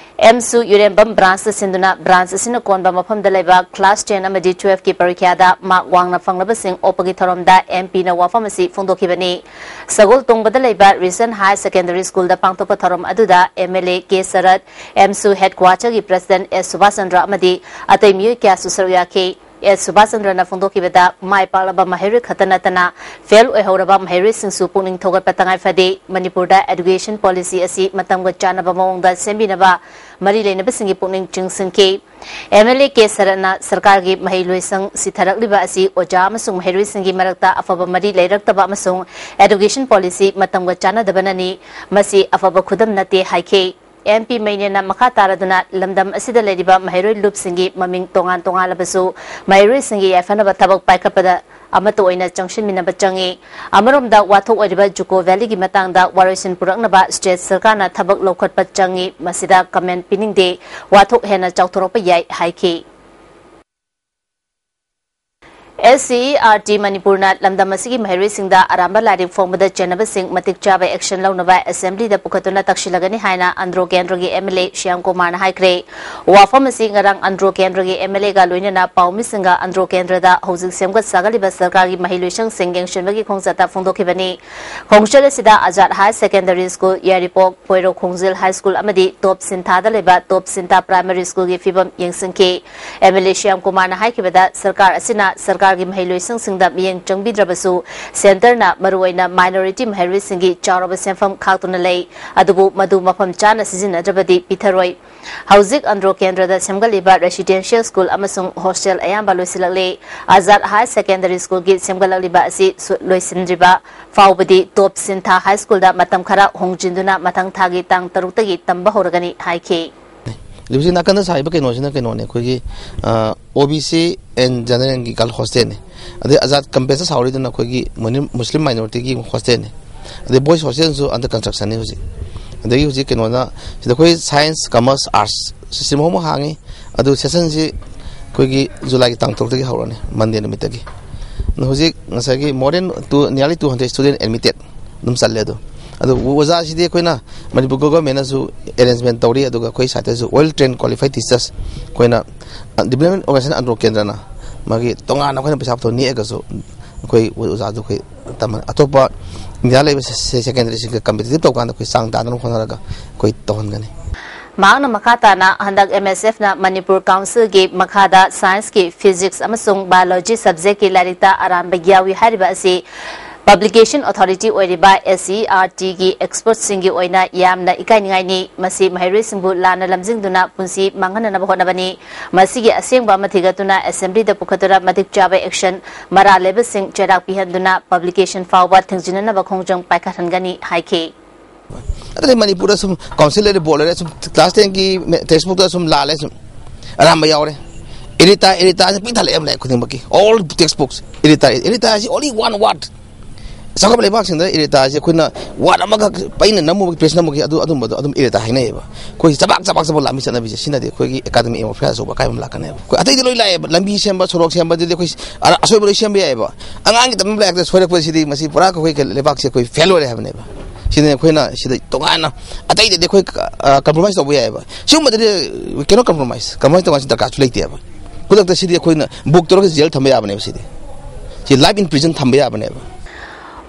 ꯑꯦꯝꯁꯨ ꯌꯨꯔꯦꯝꯕꯝ ꯕ꯭ꯔꯥꯟꯁꯇ ꯁꯤꯟꯗꯨꯅ ꯕ꯭ꯔꯥꯟꯁ ꯑꯁꯤꯅ ꯀꯣꯟꯕ ꯃꯐꯝꯗ ꯂꯩꯕ ꯀ꯭ꯂꯥꯁ ꯇꯦꯟ ꯑꯃꯗꯤ ꯇꯨꯋꯦꯜꯐꯀꯤ ꯄꯔꯤꯈ꯭ꯌꯥꯗ ꯃꯥꯔꯛ ꯋꯥꯡꯅ ꯐꯪꯂꯕꯁꯤꯡ ꯑꯣꯛꯄꯒꯤ ꯊꯧꯔꯝꯗ ꯑꯦꯝ ꯄꯤꯅ ꯋꯥꯐꯝ ꯑꯁꯤ ꯐꯣꯡꯗꯣꯛꯈꯤꯕꯅꯤ꯫ ꯁꯒꯣꯜ ꯇꯣꯡꯕꯗ ꯂꯩꯕ ꯔꯤꯁꯟ ꯍꯥꯌꯔ ꯁꯦꯀꯦꯟꯗꯔꯤ ꯁ꯭ꯀꯨꯜꯗ ꯄꯥꯡꯊꯣꯛꯄ ꯊꯧꯔꯝ ꯑꯗꯨꯗ M L A K Sarat, ꯑꯦꯝꯁꯨ ꯍꯦꯗꯀ꯭ꯋꯥꯇꯔꯒꯤ ꯄ꯭ꯔꯁꯤꯗꯦꯟꯠ ꯑꯦꯁ ꯁꯨꯕꯥꯁ ꯆꯟꯗ꯭ꯔ ꯑꯃꯗꯤ ꯑꯇꯩ ꯃꯤꯑꯣꯏ ꯀꯌꯥꯁꯨ ꯁꯔꯨꯛ ꯌꯥꯈꯤ꯫ ꯑꯦꯁ ꯁꯨꯕꯥꯁ ꯆꯟꯗ꯭ꯔꯅ ꯐꯣꯡꯗꯣꯛꯈꯤꯕꯗ, ꯃꯥꯏ ꯄꯥꯛꯂꯕ ꯃꯍꯩꯔꯣꯏ ꯈꯛꯇ ꯅꯠꯇꯅ ꯐꯦꯜ ꯑꯣꯏꯍꯧꯔꯕ ꯃꯍꯩꯔꯣꯏꯁꯤꯡꯁꯨ ꯄꯨꯛꯅꯤꯡ ꯊꯧꯒꯠꯄ ꯇꯉꯥꯏ ꯐꯗꯦ꯫ ꯃꯅꯤꯄꯨꯔꯗ ꯑꯦꯗꯨꯀꯦꯁꯟ ꯄꯣꯂꯤꯁꯤ ꯑꯁꯤ ꯃꯇꯝꯒ ꯆꯥꯟꯅꯕ ꯃꯑꯣꯡꯗ ꯁꯦꯝꯕꯤꯅꯕ ꯃꯔꯤ ꯂꯩꯅꯕꯁꯤꯡꯒꯤ ꯄꯨꯛꯅꯤꯡ ꯆꯤꯡꯁꯤꯟꯈꯤ꯫ ꯑꯦꯝ ꯑꯦꯜ ꯑꯦ ꯀꯦ ꯁꯔꯠꯅ ꯁꯔꯀꯥꯔꯒꯤ ꯃꯍꯩ ꯂꯣꯏꯁꯪ ꯁꯤꯊꯔꯛꯂꯤꯕ ꯑꯁꯤ ꯑꯣꯖꯥ ꯑꯃꯁꯨꯡ ꯃꯍꯩꯔꯣꯏꯁꯤꯡꯒꯤ ꯃꯔꯛꯇ ꯑꯐꯕ ꯃꯔꯤ ꯂꯩꯔꯛꯇꯕ ꯑꯃꯁꯨꯡ ꯑꯦꯗꯨꯀꯦꯁꯟ ꯄꯣꯂꯤꯁꯤ ꯃꯇꯝꯒ ꯆꯥꯟꯅꯗꯕꯅꯅꯤ꯫ ꯃꯁꯤ ꯑꯐꯕ ꯈꯨꯗꯝ ꯅꯠꯇꯦ ꯍꯥꯏꯈꯤ꯫ ꯑꯦꯝ ꯄꯤ ꯃꯩꯅꯦꯅ ꯃꯈꯥ ꯇꯥꯔꯗꯨꯅ ꯂꯝꯗꯝ ꯑꯁꯤꯗ ꯂꯩꯔꯤꯕ ꯃꯍꯩꯔꯣꯏ ꯂꯨꯞꯁꯤꯡꯒꯤ ꯃꯃꯤꯡ ꯇꯣꯉꯥꯟ ꯇꯣꯉꯥꯟꯂꯕꯁꯨ ꯃꯍꯩꯔꯣꯏꯁꯤꯡꯒꯤ ꯌꯥꯏꯐꯅꯕ ꯊꯕꯛ ꯄꯥꯏꯈꯠꯄꯗ ꯑꯃꯠꯇ ꯑꯣꯏꯅ ꯆꯪꯁꯤꯟꯃꯤꯟꯅꯕ ꯆꯪꯏ꯫ ꯑꯃꯔꯣꯝꯗ ꯋꯥꯊꯣꯛ ꯑꯣꯏꯔꯤꯕ ꯖꯨꯀꯣ ꯚꯦꯂꯤꯒꯤ ꯃꯇꯥꯡꯗ ꯋꯥꯔꯣꯏꯁꯤꯟ ꯄꯨꯔꯛꯅꯕ ꯁ꯭ꯇꯦꯠ ꯁꯔꯀꯥꯔꯅ ꯊꯕꯛ ꯂꯧꯈꯠꯄ ꯆꯪꯏ꯫ ꯃꯁꯤꯗ ꯀꯃꯦꯟ ꯄꯤꯅꯤꯡꯗꯦ꯫ ꯋꯥꯊꯣꯛ ꯍꯦꯟꯅ ꯆꯥꯎꯊꯣꯔꯛꯄ ꯌꯥꯏ ꯍꯥꯏꯈꯤ꯫ S C E R T ꯃꯅꯤꯄꯨꯔꯅ ꯂꯝꯗꯝ ꯑꯁꯤꯒꯤ ꯃꯍꯩꯔꯣꯏꯁꯤꯡꯗ ꯑꯔꯥꯟꯕ ꯂꯥꯏꯔꯤꯛ ꯐꯣꯡꯕꯗ ꯆꯦꯟꯅꯕꯁꯤꯡ ꯃꯇꯤꯛ ꯆꯥꯕ ꯑꯦꯛꯁꯟ ꯂꯧꯅꯕ ꯑꯦꯁꯦꯝꯕ꯭ꯂꯤꯗ ꯄꯨꯈꯠꯇꯨꯅ ꯇꯛꯁꯤꯜꯂꯒꯅꯤ ꯍꯥꯏꯅ ꯑꯟꯗ꯭ꯔꯣ ꯀꯦꯟꯗ꯭ꯔꯒꯤ ꯑꯦꯝ ꯑꯦꯜ ꯑꯦ ꯁ꯭ꯌꯥꯝ ꯀꯨꯃꯥꯔꯅ ꯍꯥꯏꯈ꯭ꯔꯦ꯫ ꯋꯥꯐꯝ ꯑꯁꯤ ꯉꯔꯥꯡ ꯑꯟꯗ꯭ꯔꯣ ꯀꯦꯟꯗ꯭ꯔꯒꯤ ꯑꯦꯝ ꯑꯦꯜ ꯑꯦꯒ ꯂꯣꯏꯅꯅ ꯄꯥꯎꯃꯤꯁꯤꯡꯒ ꯑꯟꯗ꯭ꯔꯣ ꯀꯦꯟꯗ꯭ꯔꯗ ꯍꯧꯖꯤꯛ ꯁꯦꯝꯒꯠ ꯁꯥꯒꯠꯂꯤꯕ ꯁꯔꯀꯥꯔꯒꯤ ꯃꯍꯩ ꯂꯣꯏꯁꯪꯁꯤꯡ ꯌꯦꯡꯁꯤꯟꯕꯒꯤ ꯈꯣꯡꯆꯠꯇ ꯐꯣꯡꯗꯣꯛꯈꯤꯕꯅꯤ꯫ ꯈꯣꯡꯆꯠ ꯑꯁꯤꯗ ꯑꯖꯥꯗ ꯍꯥꯌꯔ ꯁꯦꯀꯦꯟꯗꯔꯤ ꯁ꯭ꯀꯨꯜ, ꯌꯥꯏꯔꯤꯄꯣꯛ, ꯄꯣꯏꯔꯧ ꯈꯣꯡꯖꯤꯜ ꯍꯥꯏ ꯁ꯭ꯀꯨꯜ ꯑꯃꯗꯤ ꯇꯣꯞ ꯁꯤꯟꯊꯥꯗ ꯂꯩꯕ ꯇꯣꯞ ꯁꯤꯟꯊꯥ ꯄ꯭ꯔꯥꯏꯃꯥꯔꯤ ꯁ꯭ꯀꯨꯜꯒꯤ ꯐꯤꯕꯝ ꯌꯦꯡꯁꯤꯟꯈꯤ꯫ ꯑꯦꯝ ꯑꯦꯜ ꯑꯦ ꯁ꯭ꯌꯥꯝ ꯀꯨꯃꯥꯔꯅ ꯍꯥꯏꯈꯤꯕꯗ, ꯁꯔꯀꯥꯔ ꯑꯁꯤꯅ ꯁꯔꯀꯥꯔꯒꯤ ꯃꯍꯩ ꯂꯣꯏꯁꯪꯁꯤꯡꯗ ꯃꯤꯠꯌꯦꯡ ꯆꯪꯕꯤꯗ꯭ꯔꯕꯁꯨ, ꯁꯦꯟꯇꯔꯅ ꯃꯔꯨꯑꯣꯏꯅ ꯃꯥꯏꯅꯣꯔꯤꯇꯤ ꯃꯍꯩꯔꯣꯏꯁꯤꯡꯒꯤ ꯆꯥꯎꯔꯕ ꯁꯦꯟꯐꯝ ꯈꯥꯛꯇꯨꯅ ꯂꯩ꯫ ꯑꯗꯨꯕꯨ ꯃꯗꯨ ꯃꯐꯝ ꯆꯥꯅ ꯁꯤꯖꯤꯟꯅꯗ꯭ꯔꯕꯗꯤ ꯄꯤꯊꯔꯣꯏ꯫ ꯍꯧꯖꯤꯛ ꯑꯟꯗ꯭ꯔꯣ ꯀꯦꯟꯗ꯭ꯔꯗ ꯁꯦꯝꯒꯠꯂꯤꯕ ꯔꯦꯁꯤꯗꯦꯟꯁꯤꯌꯦꯜ ꯁ꯭ꯀꯨꯜ ꯑꯃꯁꯨꯡ ꯍꯣꯁꯇꯦꯜ ꯑꯌꯥꯝꯕ ꯂꯣꯏꯁꯤꯜꯂꯛꯂꯦ꯫ ꯑꯖꯥꯗ ꯍꯥꯌꯔ ꯁꯦꯀꯦꯟꯗꯔꯤ ꯁ꯭ꯀꯨꯜꯒꯤ ꯁꯦꯝꯒꯠꯂꯛꯂꯤꯕ ꯑꯁꯤ ꯁꯨ-, ꯂꯣꯏꯁꯤꯟꯗ꯭ꯔꯤꯕ ꯐꯥꯎꯕꯗꯤ ꯇꯣꯞ ꯁꯤꯟꯊꯥ ꯍꯥꯏ ꯁ꯭ꯀꯨꯜꯗ ꯃꯇꯝ ꯈꯔ ꯍꯣꯡꯖꯤꯟꯗꯨꯅ ꯃꯊꯪ ꯊꯥꯒꯤ ꯇꯥꯡ ꯇꯔꯨꯛꯇꯒꯤ ꯇꯝꯕ ꯍꯧꯔꯒꯅꯤ ꯍꯥꯏꯈꯤ꯫ ꯍꯧꯖꯤꯛ ꯅꯥꯀꯟꯗ ꯁꯥꯔꯤꯕ ꯀꯩꯅꯣꯁꯤꯅ ꯀꯩꯅꯣꯅꯦ, ꯑꯩꯈꯣꯏꯒꯤ, ꯑ, ꯑꯣ ꯕꯤ ꯁꯤ ꯑꯦꯟ ꯖꯦꯅꯔꯦꯜꯒꯤ ꯒꯔꯜ ꯍꯣꯁꯇꯦꯜꯅꯦ꯫ ꯑꯗꯩ ꯑꯖꯥꯗ ꯀꯦꯝꯄꯁꯇ ꯁꯥꯍꯧꯔꯤꯗꯨꯅ ꯑꯩꯈꯣꯏꯒꯤ ꯃꯨꯅꯤ-, ꯃꯨꯁꯂꯤꯝ ꯃꯥꯏꯅꯣꯔꯤꯇꯤꯒꯤ ꯍꯣꯁꯇꯦꯜꯅꯦ꯫ ꯑꯗꯩ ꯕꯣꯏꯁ ꯍꯣꯁꯇꯦꯜꯁꯨ under constructionꯅꯤ ꯍꯧꯖꯤꯛ꯫ ꯑꯗꯒꯤ ꯍꯧꯖꯤꯛ ꯀꯩꯅꯣꯅ, ꯁꯤꯗ ꯑꯩꯈꯣꯏ ꯁꯥꯏꯟꯁ, ꯀꯃꯔꯁ, ꯑꯥꯔꯠꯁ ꯁꯤꯁꯇꯦꯝ ꯑꯍꯨꯝꯃꯛ ꯍꯥꯡꯉꯤ꯫ ꯑꯗꯨ ꯁꯦꯁꯟꯁꯤ ꯑꯩꯈꯣꯏꯒꯤ ꯖꯨꯂꯥꯏꯒꯤ ꯇꯥꯡ ꯇꯔꯨꯛꯇꯒꯤ ꯍꯧꯔꯅꯤ, ꯃꯟꯗꯦ ꯅꯨꯃꯤꯠꯇꯒꯤ꯫ ꯑꯗꯨ ꯍꯧꯖꯤꯛ ꯉꯁꯥꯏꯒꯤ more than two, nearly two hundred student admitted ꯑꯗꯨꯝ ꯆꯠꯂꯦ꯫ ꯑꯗꯨ ꯑꯗꯨ ꯑꯣꯖꯥꯁꯤꯗꯤ ꯑꯩꯈꯣꯏꯅ ꯃꯅꯤꯄꯨꯔ ꯒꯣꯚꯔꯟꯃꯦꯟꯅꯁꯨ ꯑꯦꯔꯦꯟꯖꯃꯦꯟ ꯇꯧꯔꯤ, ꯑꯗꯨꯒ ꯑꯩꯈꯣꯏ ꯁꯥꯏꯠꯇꯁꯨ well trained qualified teachers ꯑꯩꯈꯣꯏꯅ, ꯑ, Development Organization ꯑꯟꯗ꯭ꯔꯣ ꯀꯦꯟꯗ꯭ꯔꯅ ꯃꯥꯒꯤ ꯇꯣꯉꯥꯟꯅ ꯑꯩꯈꯣꯏꯅ ꯄꯩꯁꯥ ꯄꯨꯊꯣꯛ ꯅꯦꯛꯑꯒꯁꯨ ꯑꯩꯈꯣꯏ ꯑꯣꯖꯥꯗꯨ ꯑꯩꯈꯣꯏ ꯇꯝꯍꯟ-, ꯑꯇꯣꯞꯄ ꯏꯟꯗꯤꯌꯥ ꯂꯩꯕ ꯁꯦ-, ꯁꯦꯀꯦꯟꯗꯔꯤꯁꯤꯡꯒ ꯀꯝꯄꯤꯇꯤꯇꯤꯞ ꯇꯧꯀꯥꯟꯗ ꯑꯩꯈꯣꯏ ꯆꯥꯡ ꯇꯥꯅꯅꯕ ꯍꯣꯠꯅꯔꯒ ꯑꯩꯈꯣꯏ ꯇꯧꯍꯟꯒꯅꯤ꯫ ꯃꯍꯥꯛꯅ ꯃꯈꯥ ꯇꯥꯅ ꯍꯟꯗꯛ M S F ꯅ ꯃꯅꯤꯄꯨꯔ ꯀꯥꯎꯟꯁꯤꯜꯒꯤ ꯃꯈꯥꯗ ꯁꯥꯏꯟꯁꯀꯤ ꯐꯤꯖꯤꯛꯁ ꯑꯃꯁꯨꯡ ꯕꯥꯏꯑꯣꯂꯣꯖꯤ ꯁꯕꯖꯦꯛꯀꯤ ꯂꯥꯏꯔꯤꯛꯇ ꯑꯔꯥꯟꯕ ꯌꯥꯎꯏ ꯍꯥꯏꯔꯤꯕ ꯑꯁꯤ ꯄꯕ꯭ꯂꯤꯀꯦꯁꯟ ꯑꯣꯊꯣꯔꯤꯇꯤ ꯑꯣꯏꯔꯤꯕ S C E R T ꯒꯤ ꯑꯦꯛꯁꯄꯔꯠꯁꯤꯡꯒꯤ ꯑꯣꯏꯅ ꯌꯥꯝꯅ ꯏꯀꯥꯏꯅꯤꯡꯉꯥꯏꯅꯤ꯫ ꯃꯁꯤ ꯃꯍꯩꯔꯣꯏꯁꯤꯡꯕꯨ ꯂꯥꯟꯅ ꯂꯝꯖꯤꯡꯗꯨꯅ ꯄꯨꯟꯁꯤ ꯃꯥꯡꯍꯟꯅꯅꯕ ꯍꯣꯠꯅꯕꯅꯤ꯫ ꯃꯁꯤꯒꯤ ꯑꯁꯦꯡꯕ ꯑꯃ ꯊꯤꯒꯠꯇꯨꯅ ꯑꯦꯁꯦꯝꯕ꯭ꯂꯤꯗ ꯄꯨꯈꯠꯇꯨꯅ ꯃꯇꯤꯛ ꯆꯥꯕ ꯑꯦꯛꯁꯟ, ꯃꯔꯥꯜ ꯂꯩꯕꯁꯤꯡ ꯆꯩꯔꯥꯛ ꯄꯤꯍꯟꯗꯨꯅ ꯄꯕ꯭ꯂꯤꯀꯦꯁꯟ ꯐꯥꯎꯕ ꯊꯤꯡꯖꯤꯟꯅꯅꯕ ꯈꯣꯡꯖꯪ ꯄꯥꯏꯈꯠꯍꯟꯒꯅꯤ ꯍꯥꯏꯈꯤ꯫ ꯑꯗꯨꯗꯤ ꯃꯅꯤꯄꯨꯔꯗ ꯁꯨꯝ ꯀꯥꯎꯟꯁꯤꯜ ꯂꯩꯔꯦ, ꯕꯣꯔꯗ ꯂꯩꯔꯦ, ꯁꯨꯝ ꯀ꯭ꯂꯥꯁ ꯇꯦꯟꯒꯤ ꯇꯦꯛꯁꯕꯨꯛꯇ ꯁꯨꯝ ꯂꯥꯜꯂꯦ, ꯁꯨꯝ ꯑꯔꯥꯟꯕ ꯌꯥꯎꯔꯦ꯫ ꯏꯔꯤꯇꯥ, ꯏꯔꯤꯇꯥꯁꯦ ꯄꯤꯛ ꯊꯜꯂꯛꯑꯦ ꯂꯥꯏꯔꯤꯛ ꯈꯨꯗꯤꯡꯃꯛꯀꯤ, all textbooks ꯏꯔꯤꯇꯥ, ꯏꯔꯤꯇꯥ ꯍꯥꯏꯁꯤ only one word꯫ ꯆꯥꯎꯈꯠꯄ ꯂꯩꯕꯥꯛꯁꯤꯡꯗ ꯏꯔꯤꯇꯥꯁꯦ ꯑꯩꯈꯣꯏꯅ ꯋꯥꯔꯗ ꯑꯃꯈꯛ ꯄꯩꯅ ꯅꯝꯃꯨꯕꯒꯤ, ꯄ꯭ꯔꯦꯁ ꯅꯝꯃꯨꯕꯒꯤ ꯑꯗꯨ, ꯑꯗꯨꯝꯕꯗꯣ ꯑꯗꯨꯝ ꯏꯔꯤꯇꯥ ꯍꯥꯏꯅꯩꯌꯦꯕ꯫ ꯑꯩꯈꯣꯏ ꯆꯕꯥꯛ ꯆꯕꯥꯛ ꯆꯕꯥꯛ ꯂꯥꯟꯕꯤ ꯆꯠꯅꯕꯤꯁꯦ, ꯁꯤꯅꯗꯤ ꯑꯩꯈꯣꯏꯒꯤ ꯑꯦꯀꯥꯗꯃꯤꯛ ꯑꯦꯝ ꯑꯦꯐꯤꯌꯔ ꯑꯆꯧꯕ ꯑꯀꯥꯏꯕ ꯑꯃ ꯂꯥꯛꯀꯅꯦꯕ꯫ ꯑꯩꯈꯣꯏ ꯑꯇꯩꯗꯤ ꯂꯣꯏ ꯂꯥꯛꯑꯦꯕ, ꯂꯝꯕꯤ ꯁꯦꯝꯕ, ꯁꯣꯔꯣꯛ ꯁꯦꯝꯕꯗꯨꯗꯤ ꯑꯩꯈꯣꯏ ꯑꯔꯥ-, ꯑꯁꯣꯏꯕ ꯂꯣꯏ ꯁꯦꯝꯕ ꯌꯥꯏꯌꯦꯕ꯫ ꯑꯉꯥꯡꯒꯤ ꯇꯝꯕ ꯂꯥꯏꯔꯤꯛꯇ ꯁꯣꯏꯔꯛꯄꯁꯤꯗꯤ ꯃꯁꯤ ꯄꯨꯔꯥ ꯑꯩꯈꯣꯏ ꯂꯩꯕꯥꯛꯁꯦ ꯑꯩꯈꯣꯏ ꯐꯦꯜ ꯑꯣꯏꯔꯦ ꯍꯥꯏꯕꯅꯦꯕ꯫ ꯁꯤꯗꯅ ꯑꯩꯈꯣꯏꯅ ꯁꯤꯗ ꯇꯣꯉꯥꯟꯅ, ꯑꯇꯩꯗꯗꯤ ꯑꯩꯈꯣꯏ, ꯑ, ꯀꯝꯄ꯭ꯔꯣꯃꯥꯏꯁ ꯇꯧꯕ ꯌꯥꯏꯌꯦꯕ꯫ ꯁꯤꯒꯨꯝꯕꯗꯤ ꯀꯩꯅꯣ ꯀꯝꯄ꯭ꯔꯣꯃꯥꯏꯁ, ꯀꯝꯄ꯭ꯔꯣꯃꯥꯏꯁ ꯇꯧꯕ ꯗꯔꯀꯥꯔꯁꯨ ꯂꯩꯇꯦꯕ꯫ ꯈꯨꯗꯛꯇ ꯁꯤꯗꯤ ꯑꯩꯈꯣꯏꯅ ꯕꯨꯛ ꯇꯧꯔꯒ ꯖꯦꯜ ꯊꯝꯕ ꯌꯥꯕꯅꯦꯕ ꯁꯤꯗꯤ꯫ ꯁꯤ ꯂꯥꯏꯐ ꯏꯝꯄ꯭ꯔꯤꯖꯟ ꯊꯝꯕ ꯌꯥꯕꯅꯦꯕ꯫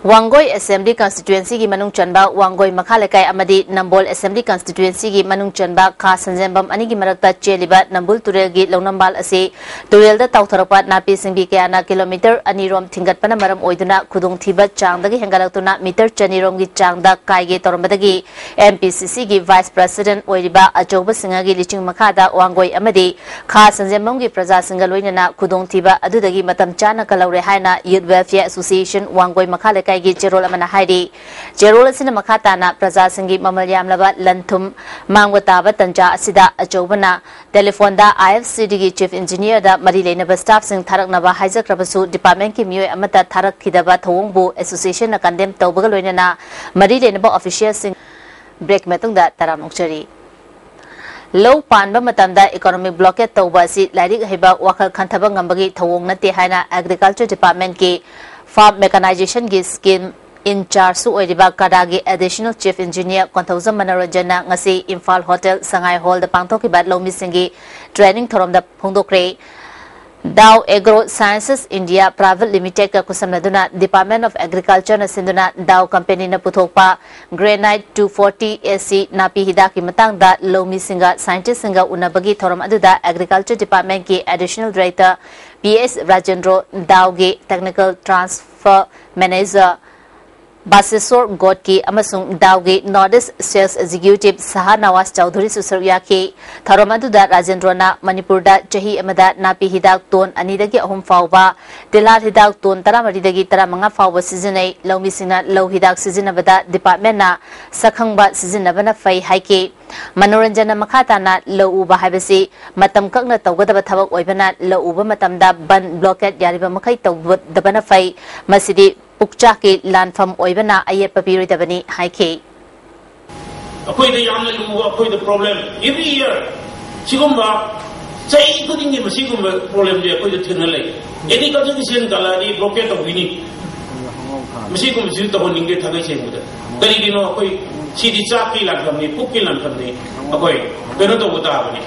ꯋꯥꯡꯒꯣꯏ ꯑꯦꯁꯦꯝꯕ꯭ꯂꯤ ꯀꯟꯁꯇꯤꯇ꯭ꯋꯦꯟꯁꯤꯒꯤ ꯃꯅꯨꯡ ꯆꯟꯕ ꯋꯥꯡꯒꯣꯏ ꯃꯈꯥ ꯂꯩꯀꯥꯏ ꯑꯃꯗꯤ ꯅꯝꯕꯣꯜ ꯑꯦꯁꯦꯝꯕ꯭ꯂꯤ ꯀꯟꯁꯇꯤꯇ꯭ꯋꯦꯟꯁꯤꯒꯤ ꯃꯅꯨꯡ ꯆꯟꯕ ꯈꯥ ꯁꯟꯖꯦꯝꯕꯝ ꯑꯅꯤꯒꯤ ꯃꯔꯛꯇ ꯆꯦꯜꯂꯤꯕ ꯅꯝꯕꯨꯜ ꯇꯨꯔꯦꯜꯒꯤ ꯂꯧꯅꯝꯕꯥꯜ ꯑꯁꯤ ꯇꯨꯔꯦꯜꯗ ꯇꯥꯎꯊꯔꯛꯄ ꯅꯥꯄꯤ ꯁꯤꯡꯕꯤ ꯀꯌꯥꯅ ꯀꯤꯂꯣꯃꯤꯇꯔ ꯑꯅꯤꯔꯣꯝ ꯊꯤꯡꯒꯠꯄꯅ ꯃꯔꯝ ꯑꯣꯏꯗꯨꯅ ꯈꯨꯗꯣꯡꯊꯤꯕ ꯆꯥꯡꯗꯒꯤ ꯍꯦꯟꯒꯠꯂꯛꯇꯨꯅ ꯃꯤꯇꯔ ꯆꯅꯤꯔꯣꯝꯒꯤ ꯆꯥꯡꯗ ꯀꯥꯏꯒꯦ ꯇꯧꯔꯝꯕꯗꯒꯤ M P C C ꯒꯤ vice president ꯑꯣꯏꯔꯤꯕ ꯑꯆꯧꯕ ꯁꯤꯡꯍꯒꯤ ꯂꯤꯆꯤꯡ ꯃꯈꯥꯗ ꯋꯥꯡꯒꯣꯏ ꯑꯃꯗꯤ ꯈꯥ ꯁꯟꯖꯦꯝꯕꯝꯒꯤ ꯄ꯭ꯔꯖꯥꯁꯤꯡꯒ ꯂꯣꯏꯅꯅ ꯈꯨꯗꯣꯡꯊꯤꯕ ꯑꯗꯨꯗꯒꯤ ꯃꯇꯝ ꯆꯥꯅ ꯀꯜꯍꯧꯔꯦ ꯍꯥꯏꯅ Youth Welfare Association ꯋꯥꯡꯒꯣꯏ ꯃꯈꯥ ꯂꯩꯀꯥꯏꯒꯤ ꯆꯦꯔꯣꯜ ꯑꯃꯅ ꯍꯥꯏꯔꯤ꯫ ꯆꯦꯔꯣꯜ ꯑꯁꯤꯅ ꯃꯈꯥ ꯇꯥꯅ ꯄ꯭ꯔꯖꯥꯁꯤꯡꯒꯤ ꯃꯃꯜ ꯌꯥꯝꯂꯕ ꯂꯟ ꯊꯨꯝ ꯃꯥꯡꯕ ꯇꯥꯕ ꯇꯟꯖꯥ ꯑꯁꯤꯗ ꯑꯆꯧꯕꯅ ꯇꯦꯂꯤꯐꯣꯟꯗ I F C D ꯒꯤ chief engineer ꯗ ꯃꯔꯤ ꯂꯩꯅꯕ staff ꯁꯤꯡ ꯊꯥꯔꯛꯅꯕ ꯍꯥꯏꯖꯈ꯭ꯔꯕꯁꯨ department ꯀꯤ ꯃꯤꯑꯣꯏ ꯑꯃꯠꯇ ꯊꯥꯔꯛꯈꯤꯗꯕ ꯊꯧꯑꯣꯡꯕꯨ association ꯅ condemn ꯇꯧꯕꯒ ꯂꯣꯏꯅꯅ ꯃꯔꯤ ꯂꯩꯅꯕ official ꯁꯤꯡ break ꯃꯇꯨꯡꯗ ꯇꯔꯥꯝꯅ ꯑꯣꯛꯆꯔꯤ꯫ ꯂꯧ ꯄꯥꯟꯕ ꯃꯇꯝꯗ economic blockade ꯇꯧꯕ ꯑꯁꯤ ꯂꯥꯏꯔꯤꯛ ꯍꯩꯕ, ꯋꯥꯈꯜ ꯈꯟꯊꯕ ꯉꯝꯕꯒꯤ ꯊꯧꯑꯣꯡ ꯅꯠꯇꯦ ꯍꯥꯏꯅ Agriculture Department ꯀꯤ farm mechanization ꯒꯤ scheme in charge ꯁꯨ ꯑꯣꯏꯔꯤꯕ ꯀꯔꯥꯒꯤ additional chief engineer ꯀꯣꯟꯊꯧꯖꯝ ꯃꯅꯣꯔꯟꯖꯟꯅ ꯉꯁꯤ ꯏꯝꯐꯥꯜ ꯍꯣꯇꯦꯜ ꯁꯉꯥꯏ ꯍꯣꯜꯗ ꯄꯥꯡꯊꯣꯛꯈꯤꯕ ꯂꯧꯃꯤꯁꯤꯡꯒꯤ training ꯊꯧꯔꯝꯗ ꯐꯣꯡꯗꯣꯛꯈ꯭ꯔꯦ꯫ Dow Agro Sciences India Private Limited ꯀ ꯈꯨꯠꯁꯝꯅꯗꯨꯅ Department of Agriculture ꯅ ꯁꯤꯟꯗꯨꯅ Dow Company ꯅ ꯄꯨꯊꯣꯛꯄ Granite two forty S C ꯅꯥꯄꯤ ꯍꯤꯗꯥꯛꯀꯤ ꯃꯇꯥꯡꯗ ꯂꯧꯃꯤꯁꯤꯡꯒ scientist ꯁꯤꯡꯒ ꯎꯅꯕꯒꯤ ꯊꯧꯔꯝ ꯑꯗꯨꯗ Agriculture Department ꯀꯤ Additional Director P S Rajendra, Dow ꯒꯤ Technical Transfer Manager ꯕꯥꯁꯦꯁꯣꯔ ꯒꯣꯠꯀꯤ ꯑꯃꯁꯨꯡ Dow ꯒꯤ North East Sales Executive ꯁꯍꯥ ꯅꯋꯥꯖ ꯆꯧꯙꯨꯔꯤꯁꯨ ꯁꯔꯨꯛ ꯌꯥꯈꯤ꯫ ꯊꯧꯔꯝ ꯑꯗꯨꯗ ꯔꯥꯖꯦꯟꯗ꯭ꯔꯣꯅ ꯃꯅꯤꯄꯨꯔꯗ ꯆꯍꯤ ꯑꯃꯗ ꯅꯥꯄꯤ ꯍꯤꯗꯥꯛ ꯇꯣꯟ ꯑꯅꯤꯗꯒꯤ ꯑꯍꯨꯝ ꯐꯥꯎꯕ, ꯇꯤꯜꯍꯥꯠ ꯍꯤꯗꯥꯛ ꯇꯣꯟ ꯇꯔꯥꯃꯔꯤꯗꯒꯤ ꯇꯔꯥꯃꯉꯥ ꯐꯥꯎꯕ ꯁꯤꯖꯤꯟꯅꯩ꯫ ꯂꯧꯃꯤꯁꯤꯡꯅ ꯂꯧ ꯍꯤꯗꯥꯛ ꯁꯤꯖꯤꯟꯅꯕꯗ department ꯅ ꯁꯛꯈꯪꯕ ꯁꯤꯖꯤꯟꯅꯕꯅ ꯐꯩ ꯍꯥꯏꯈꯤ꯫ ꯃꯅꯣꯔꯟꯖꯟꯅ ꯃꯈꯥ ꯇꯥꯅ ꯂꯧ ꯎꯕ ꯍꯥꯏꯕꯁꯤ ꯃꯇꯝ ꯀꯛꯅ ꯇꯧꯒꯗꯕ ꯊꯕꯛ ꯑꯣꯏꯕꯅ ꯂꯧ ꯎꯕ ꯃꯇꯝꯗ ꯕꯟ blockade ꯌꯥꯔꯤꯕ ꯃꯈꯩ ꯇꯧꯗꯕꯅ ꯐꯩ꯫ ꯃꯁꯤꯗꯤ ꯄꯨꯛꯆꯥꯛꯀꯤ ꯂꯥꯟꯐꯝ ꯑꯣꯏꯕꯅ ꯑꯌꯦꯠꯄ ꯄꯤꯔꯣꯏꯗꯕꯅꯤ ꯍꯥꯏꯈꯤ꯫ ꯑꯩꯈꯣꯏꯗ ꯌꯥꯝꯅ ꯂꯨꯕ ꯑꯩꯈꯣꯏꯗ problem every year ꯁꯤꯒꯨꯝꯕ ꯆꯍꯤ ꯈꯨꯗꯤꯡꯒꯤ ꯃꯁꯤꯒꯨꯝꯕ problem ꯁꯦ ꯑꯩꯈꯣꯏꯗ ꯊꯦꯡꯅ ꯂꯩ꯫ Agriculture ꯒꯤ ꯁꯦꯟ ꯀꯜꯂꯛꯑꯗꯤ blockade ꯇꯧꯕꯤꯅꯤ꯫ ꯃꯁꯤꯒꯨꯝꯕꯁꯤ ꯇꯧꯍꯟꯅꯤꯡꯗꯦ ꯊꯥꯡꯒꯩ ꯁꯦꯡꯕꯗ꯫ ꯀꯔꯤꯒꯤꯅꯣ? ꯑꯩꯈꯣꯏ ꯁꯤꯗꯤ ꯆꯥꯛꯀꯤ ꯂꯥꯟꯐꯝꯅꯤ, ꯄꯨꯛꯀꯤ ꯂꯥꯟꯐꯝꯅꯤ꯫ ꯑꯩꯈꯣꯏ ꯀꯩꯅꯣ ꯇꯧꯕ ꯇꯥꯕꯅꯤ꯫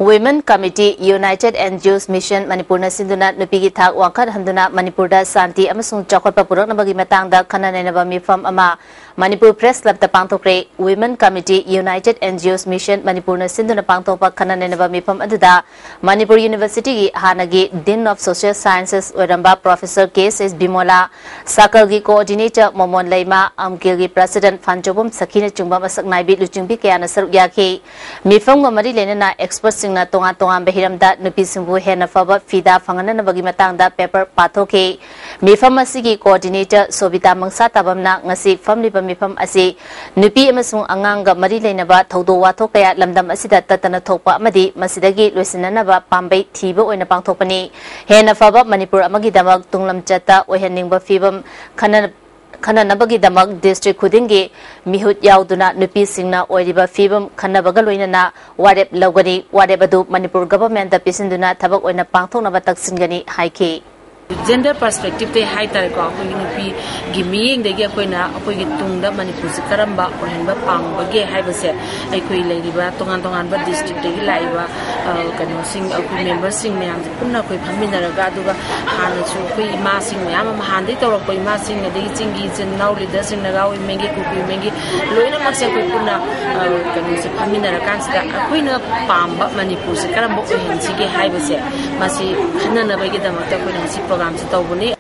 Women Committee United N G Os Mission ꯃꯅꯤꯄꯨꯔꯅ ꯁꯤꯟꯗꯨꯅ ꯅꯨꯄꯤꯒꯤ ꯊꯥꯛ ꯋꯥꯡꯈꯠꯍꯟꯗꯨꯅ ꯃꯅꯤꯄꯨꯔꯗ ꯁꯥꯟꯇꯤ ꯑꯃꯁꯨꯡ ꯆꯥꯎꯈꯠꯄ ꯄꯨꯔꯛꯅꯕꯒꯤ ꯃꯇꯥꯡꯗ ꯈꯟꯅ ꯅꯩꯅꯕ ꯃꯤꯐꯝ ꯑꯃ ꯃꯅꯤꯄꯨꯔ Press Club ꯇ ꯄꯥꯡꯊꯣꯛꯈ꯭ꯔꯦ꯫ Women Committee United N G Os Mission ꯃꯅꯤꯄꯨꯔꯅ ꯁꯤꯟꯗꯨꯅ ꯄꯥꯡꯊꯣꯛꯄ ꯈꯟꯅ ꯅꯩꯅꯕ ꯃꯤꯐꯝ ꯑꯗꯨꯗ ꯃꯅꯤꯄꯨꯔ University ꯒꯤ ꯍꯥꯟꯅꯒꯤ Dean of Social Sciences ꯑꯣꯏꯔꯝꯕ Professor K S S ꯕꯤꯃꯣꯂꯥ, ꯁꯥꯀꯜꯒꯤ Coordinator ꯃꯣꯃꯣꯟ ꯂꯩꯃ, ꯑꯝꯀꯤꯜꯒꯤ President ꯐꯥꯟꯆꯧꯕꯝ ꯁꯈꯤꯅꯆꯤꯡꯕ ꯃꯁꯛ ꯅꯥꯏꯕꯤ ꯂꯨꯆꯤꯡꯕꯤ ꯀꯌꯥꯅ ꯁꯔꯨꯛ ꯌꯥꯈꯤ꯫ ꯃꯤꯐꯝꯒ ꯃꯔꯤ ꯂꯩꯅꯅ expert ꯁꯤꯡꯅ ꯇꯣꯉꯥꯟ ꯇꯣꯉꯥꯟꯕ ꯍꯤꯔꯝꯗ ꯅꯨꯄꯤꯁꯤꯡꯕꯨ ꯍꯦꯟꯅ ꯐꯕ ꯐꯤꯗꯥ ꯐꯪꯍꯟꯅꯕꯒꯤ ꯃꯇꯥꯡꯗ paper ꯄꯥꯊꯣꯛꯈꯤ꯫ ꯃꯤꯐꯝ ꯑꯁꯤꯒꯤ Coordinator ꯁꯣꯕꯤꯇꯥ ꯃꯪꯁꯥ ꯇꯥꯕꯝꯅ ꯉꯁꯤ ꯐꯝꯂꯤꯕ ꯃꯤꯐꯝ ꯑꯁꯤ ꯅꯨꯄꯤ ꯑꯃꯁꯨꯡ ꯑꯉꯥꯡꯒ ꯃꯔꯤ ꯂꯩꯅꯕ ꯊꯧꯗꯣꯛ ꯋꯥꯊꯣꯛ ꯀꯌꯥ ꯂꯝꯗꯝ ꯑꯁꯤꯗ ꯇꯠꯇꯅ ꯊꯣꯛꯄ ꯑꯃꯗꯤ ꯃꯁꯤꯗꯒꯤ ꯂꯣꯏꯁꯤꯟꯅꯅꯕ ꯄꯥꯝꯕꯩ ꯊꯤꯕ ꯑꯣꯏꯅ ꯄꯥꯡꯊꯣꯛꯄꯅꯤ꯫ ꯍꯦꯟꯅ ꯐꯕ ꯃꯅꯤꯄꯨꯔ ꯑꯃꯒꯤꯗꯃꯛ ꯇꯨꯡꯂꯝꯆꯠꯇ ꯑꯣꯏꯍꯟꯅꯤꯡꯕ ꯐꯤꯕꯝ ꯈꯟꯅ-, ꯈꯟꯅꯅꯕꯒꯤꯗꯃꯛ district ꯈꯨꯗꯤꯡꯒꯤ ꯃꯤꯍꯨꯠ ꯌꯥꯎꯗꯨꯅ ꯅꯨꯄꯤꯁꯤꯡꯅ ꯑꯣꯏꯔꯤꯕ ꯐꯤꯕꯝ ꯈꯟꯅꯕꯒ ꯂꯣꯏꯅꯅ ꯋꯥꯔꯦꯞ ꯂꯧꯒꯅꯤ꯫ ꯋꯥꯔꯦꯞ ꯑꯗꯨ ꯃꯅꯤꯄꯨꯔ government ꯇ ꯄꯤꯁꯤꯟꯗꯨꯅ ꯊꯕꯛ ꯑꯣꯏꯅ ꯄꯥꯡꯊꯣꯛꯅꯕ ꯇꯛꯁꯤꯟꯒꯅꯤ ꯍꯥꯏꯈꯤ꯫ Gender perspective ꯇꯩ ꯍꯥꯏꯇꯥꯔꯦꯀꯣ, ꯑꯩꯈꯣꯏꯒꯤ ꯅꯨꯄꯤꯒꯤ ꯃꯤꯠꯌꯦꯡꯗꯒꯤ ꯑꯩꯈꯣꯏꯅ ꯑꯩꯈꯣꯏꯒꯤ ꯇꯨꯡꯗ ꯃꯅꯤꯄꯨꯔꯁꯤ ꯀꯔꯝꯕ ꯑꯣꯏꯍꯟꯕ ꯄꯥꯝꯕꯒꯦ ꯍꯥꯏꯕꯁꯦ, ꯑꯩꯈꯣꯏ ꯂꯩꯔꯤꯕ ꯇꯣꯉꯥꯟ ꯇꯣꯉꯥꯟꯕ district ꯇꯒꯤ ꯂꯥꯛꯏꯕ, ꯑ, ꯀꯩꯅꯣꯁꯤꯡ, ꯑꯩꯈꯣꯏ member ꯁꯤꯡ ꯃꯌꯥꯝꯁꯦ ꯄꯨꯟꯅ ꯑꯩꯈꯣꯏ ꯐꯝꯃꯤꯟꯅꯔꯒ, ꯑꯗꯨꯒ ꯍꯥꯟꯅꯁꯨ ꯑꯩꯈꯣꯏ ꯏꯃꯥꯁꯤꯡ ꯃꯌꯥꯝ ꯑꯃ, ꯍꯥꯟꯅꯗꯒꯤ ꯇꯧꯔꯛꯄ ꯏꯃꯥꯁꯤꯡ, ꯑꯗꯒꯤ ꯆꯤꯡꯒꯤ ꯏꯆꯤꯟ ꯏꯅꯥꯎ leader ꯁꯤꯡ, ꯅꯥꯒꯥ women ꯒꯤ, ꯀꯨꯀꯤ women ꯒꯤ, ꯂꯣꯏꯅꯃꯛꯁꯦ ꯑꯩꯈꯣꯏ ꯄꯨꯟꯅ, ꯑ, ꯀꯩꯅꯣꯁꯦ ꯐꯝꯃꯤꯟꯅꯔꯀꯥꯟꯁꯤꯗ ꯑꯩꯈꯣꯏꯅ ꯄꯥꯝꯕ ꯃꯅꯤꯄꯨꯔꯁꯦ ꯀꯔꯝꯕ ꯑꯣꯏꯍꯟꯁꯤꯒꯦ ꯍꯥꯏꯕꯁꯦ, ꯃꯁꯤ ꯈꯟꯅꯅꯕꯒꯤꯗꯃꯛꯇ ꯑꯩꯈꯣꯏꯅ ꯉꯁꯤ program ꯁꯦ ꯇꯧꯕꯅꯤ꯫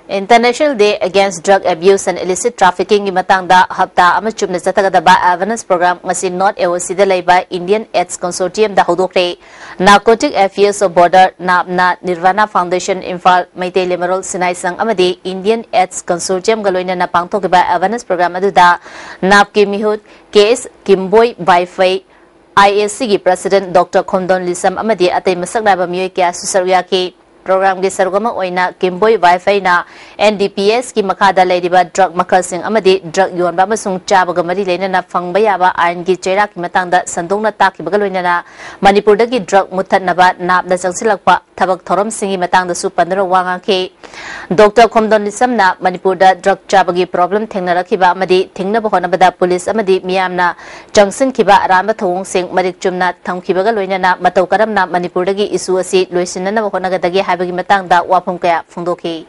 International Day Against Drug Abuse and Illicit Trafficking ꯒꯤ ꯃꯇꯥꯡꯗ ꯍꯞꯇꯥ ꯑꯃ ꯆꯨꯞꯅ ꯆꯠꯊꯒꯗꯕ awareness program ꯉꯁꯤ North A O C ꯗ ꯂꯩꯕ Indian AIDS Consortium the ꯍꯧꯗꯣꯛꯈ꯭ꯔꯦ꯫ Narcotic Affairs of Border, NAPNA, Nirvana Foundation, Imphal Meitei ꯂꯩꯃꯔꯣꯜ ꯁꯤꯟꯅꯥꯏ ꯁꯪ ꯑꯃꯗꯤ Indian AIDS Consortium ꯒ ꯂꯣꯏꯅꯅ ꯄꯥꯡꯊꯣꯛꯈꯤꯕ awareness program ꯑꯗꯨꯗ NAP ꯀꯤ ꯃꯤꯍꯨꯠ K S ꯀꯤꯝꯕꯣꯏ ꯕꯥꯏꯐꯩ, I A C ꯒꯤ President Doctor ꯈꯣꯝꯗꯣꯟ ꯂꯤꯁꯝ ꯑꯃꯗꯤ ꯑꯇꯩ ꯃꯁꯛ ꯅꯥꯏꯕ ꯃꯤꯑꯣꯏ ꯀꯌꯥꯁꯨ ꯁꯔꯨꯛ ꯌꯥꯈꯤ꯫ Program ꯒꯤ ꯁꯔꯨꯛ ꯑꯃ ꯑꯣꯏꯅ ꯀꯤꯝꯕꯣꯏ ꯕꯥꯏꯐꯩꯅ N D P S ꯀꯤ ꯃꯈꯥꯗ ꯂꯩꯔꯤꯕ drug ꯃꯈꯜꯁꯤꯡ ꯑꯃꯗꯤ drug ꯌꯣꯟꯕ ꯑꯃꯁꯨꯡ ꯆꯥꯕꯒ ꯃꯔꯤ ꯂꯩꯅꯅ ꯐꯪꯕ ꯌꯥꯕ ꯑꯥꯏꯟꯒꯤ ꯆꯩꯔꯥꯛꯀꯤ ꯃꯇꯥꯡꯗ ꯁꯟꯗꯣꯛꯅ ꯇꯥꯛꯈꯤꯕꯒ ꯂꯣꯏꯅꯅ ꯃꯅꯤꯄꯨꯔꯗꯒꯤ drug ꯃꯨꯠꯊꯠꯅꯕ NAPNA ꯅ ꯆꯪꯁꯤꯜꯂꯛꯄ ꯊꯕꯛ ꯊꯧꯔꯝꯁꯤꯡꯒꯤ ꯃꯇꯥꯡꯗꯁꯨ ꯄꯟꯗꯨꯅ ꯋꯥ ꯉꯥꯡꯈꯤ꯫ Doctor ꯈꯣꯝꯗꯣꯟ ꯂꯤꯁꯝꯅ ꯃꯅꯤꯄꯨꯔꯗ drug ꯆꯥꯕꯒꯤ problem ꯊꯦꯡꯅꯔꯛꯈꯤꯕ ꯑꯃꯗꯤ ꯊꯤꯡꯅꯕ ꯍꯣꯠꯅꯕꯗ ꯄꯨꯂꯤꯁ ꯑꯃꯗꯤ ꯃꯤꯌꯥꯝꯅ ꯆꯪꯁꯤꯟꯈꯤꯕ ꯑꯔꯥꯟꯕ ꯊꯧꯑꯣꯡꯁꯤꯡ ꯃꯔꯤꯛ ꯆꯨꯝꯅ ꯊꯝꯈꯤꯕꯒ ꯂꯣꯏꯅꯅ ꯃꯇꯧ ꯀꯔꯝꯅ ꯃꯅꯤꯄꯨꯔꯗꯒꯤ issue ꯑꯁꯤ ꯂꯣꯏꯁꯤꯟꯅꯅꯕ ꯍꯣꯠꯅꯒꯗꯒꯦ ꯍꯥꯏꯕꯒꯤ ꯃꯇꯥꯡꯗ ꯋꯥꯐꯝ ꯀꯌꯥ ꯐꯣꯡꯗꯣꯛꯈꯤ꯫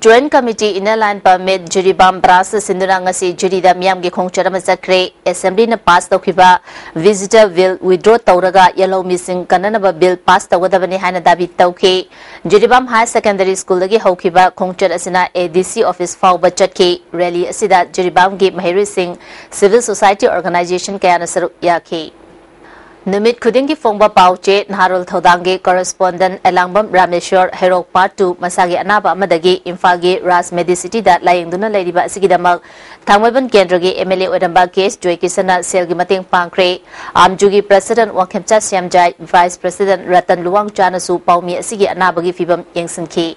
Joint Committee Inner Line Permit Jiribam branch ꯅ ꯁꯤꯟꯗꯨꯅ ꯉꯁꯤ ꯖꯤꯔꯤꯗ ꯃꯤꯌꯥꯝꯒꯤ ꯈꯣꯡꯆꯠ ꯑꯃ ꯆꯠꯈ꯭ꯔꯦ꯫ Assembly ꯅ pass ꯇꯧꯈꯤꯕ Visitor Bill withdraw ꯇꯧꯔꯒ ꯌꯦꯜꯍꯧꯃꯤꯁꯤꯡ ꯀꯟꯅꯅꯕ bill pass ꯇꯧꯒꯗꯕꯅꯤ ꯍꯥꯏꯅ ꯗꯥꯕꯤ ꯇꯧꯈꯤ꯫ ꯖꯤꯔꯤꯕꯥꯝ Higher Secondary School ꯗꯒꯤ ꯍꯧꯈꯤꯕ ꯈꯣꯡꯆꯠ ꯑꯁꯤꯅ A D C office ꯐꯥꯎꯕ ꯆꯠꯈꯤ꯫ Rally ꯑꯁꯤꯗ ꯖꯤꯔꯤꯕꯥꯝꯒꯤ ꯃꯍꯩꯔꯣꯏꯁꯤꯡ, civil society organization ꯀꯌꯥꯅ ꯁꯔꯨꯛ ꯌꯥꯈꯤ꯫ ꯅꯨꯃꯤꯠ ꯈꯨꯗꯤꯡꯒꯤ ꯐꯣꯡꯕ ꯄꯥꯎ ꯆꯦ ꯅꯍꯥꯔꯣꯜ ꯊꯧꯗꯥꯡꯒꯤ correspondent ꯑꯦꯂꯥꯡꯕꯝ ꯔꯥꯃꯦꯁ꯭ꯋꯔ ꯍꯩꯔꯣꯛ Part two ꯃꯁꯥꯒꯤ ꯑꯅꯥꯕ ꯑꯃꯗꯒꯤ ꯏꯝꯐꯥꯜꯒꯤ ꯔꯥꯖ Medicity ꯗ ꯂꯥꯌꯦꯡꯗꯨꯅ ꯂꯩꯔꯤꯕ ꯑꯁꯤꯒꯤꯗꯃꯛ ꯊꯥꯡꯃꯩꯕꯟ ꯀꯦꯟꯗ꯭ꯔꯒꯤ M L A ꯑꯣꯏꯔꯝꯕ K S ꯖꯣꯏꯀꯤꯁꯟꯅ ꯁꯦꯜꯒꯤ ꯃꯇꯦꯡ ꯄꯥꯡꯈ꯭ꯔꯦ꯫ ꯑꯥꯝꯖꯨꯒꯤ President Wangkhemcha Shyamjai, Vice President Ratan ꯂꯨꯋꯥꯡꯆꯥꯅꯁꯨ ꯄꯥꯎꯃꯤ ꯑꯁꯤꯒꯤ ꯑꯅꯥꯕꯒꯤ ꯐꯤꯚꯝ ꯌꯦꯡꯁꯤꯟꯈꯤ꯫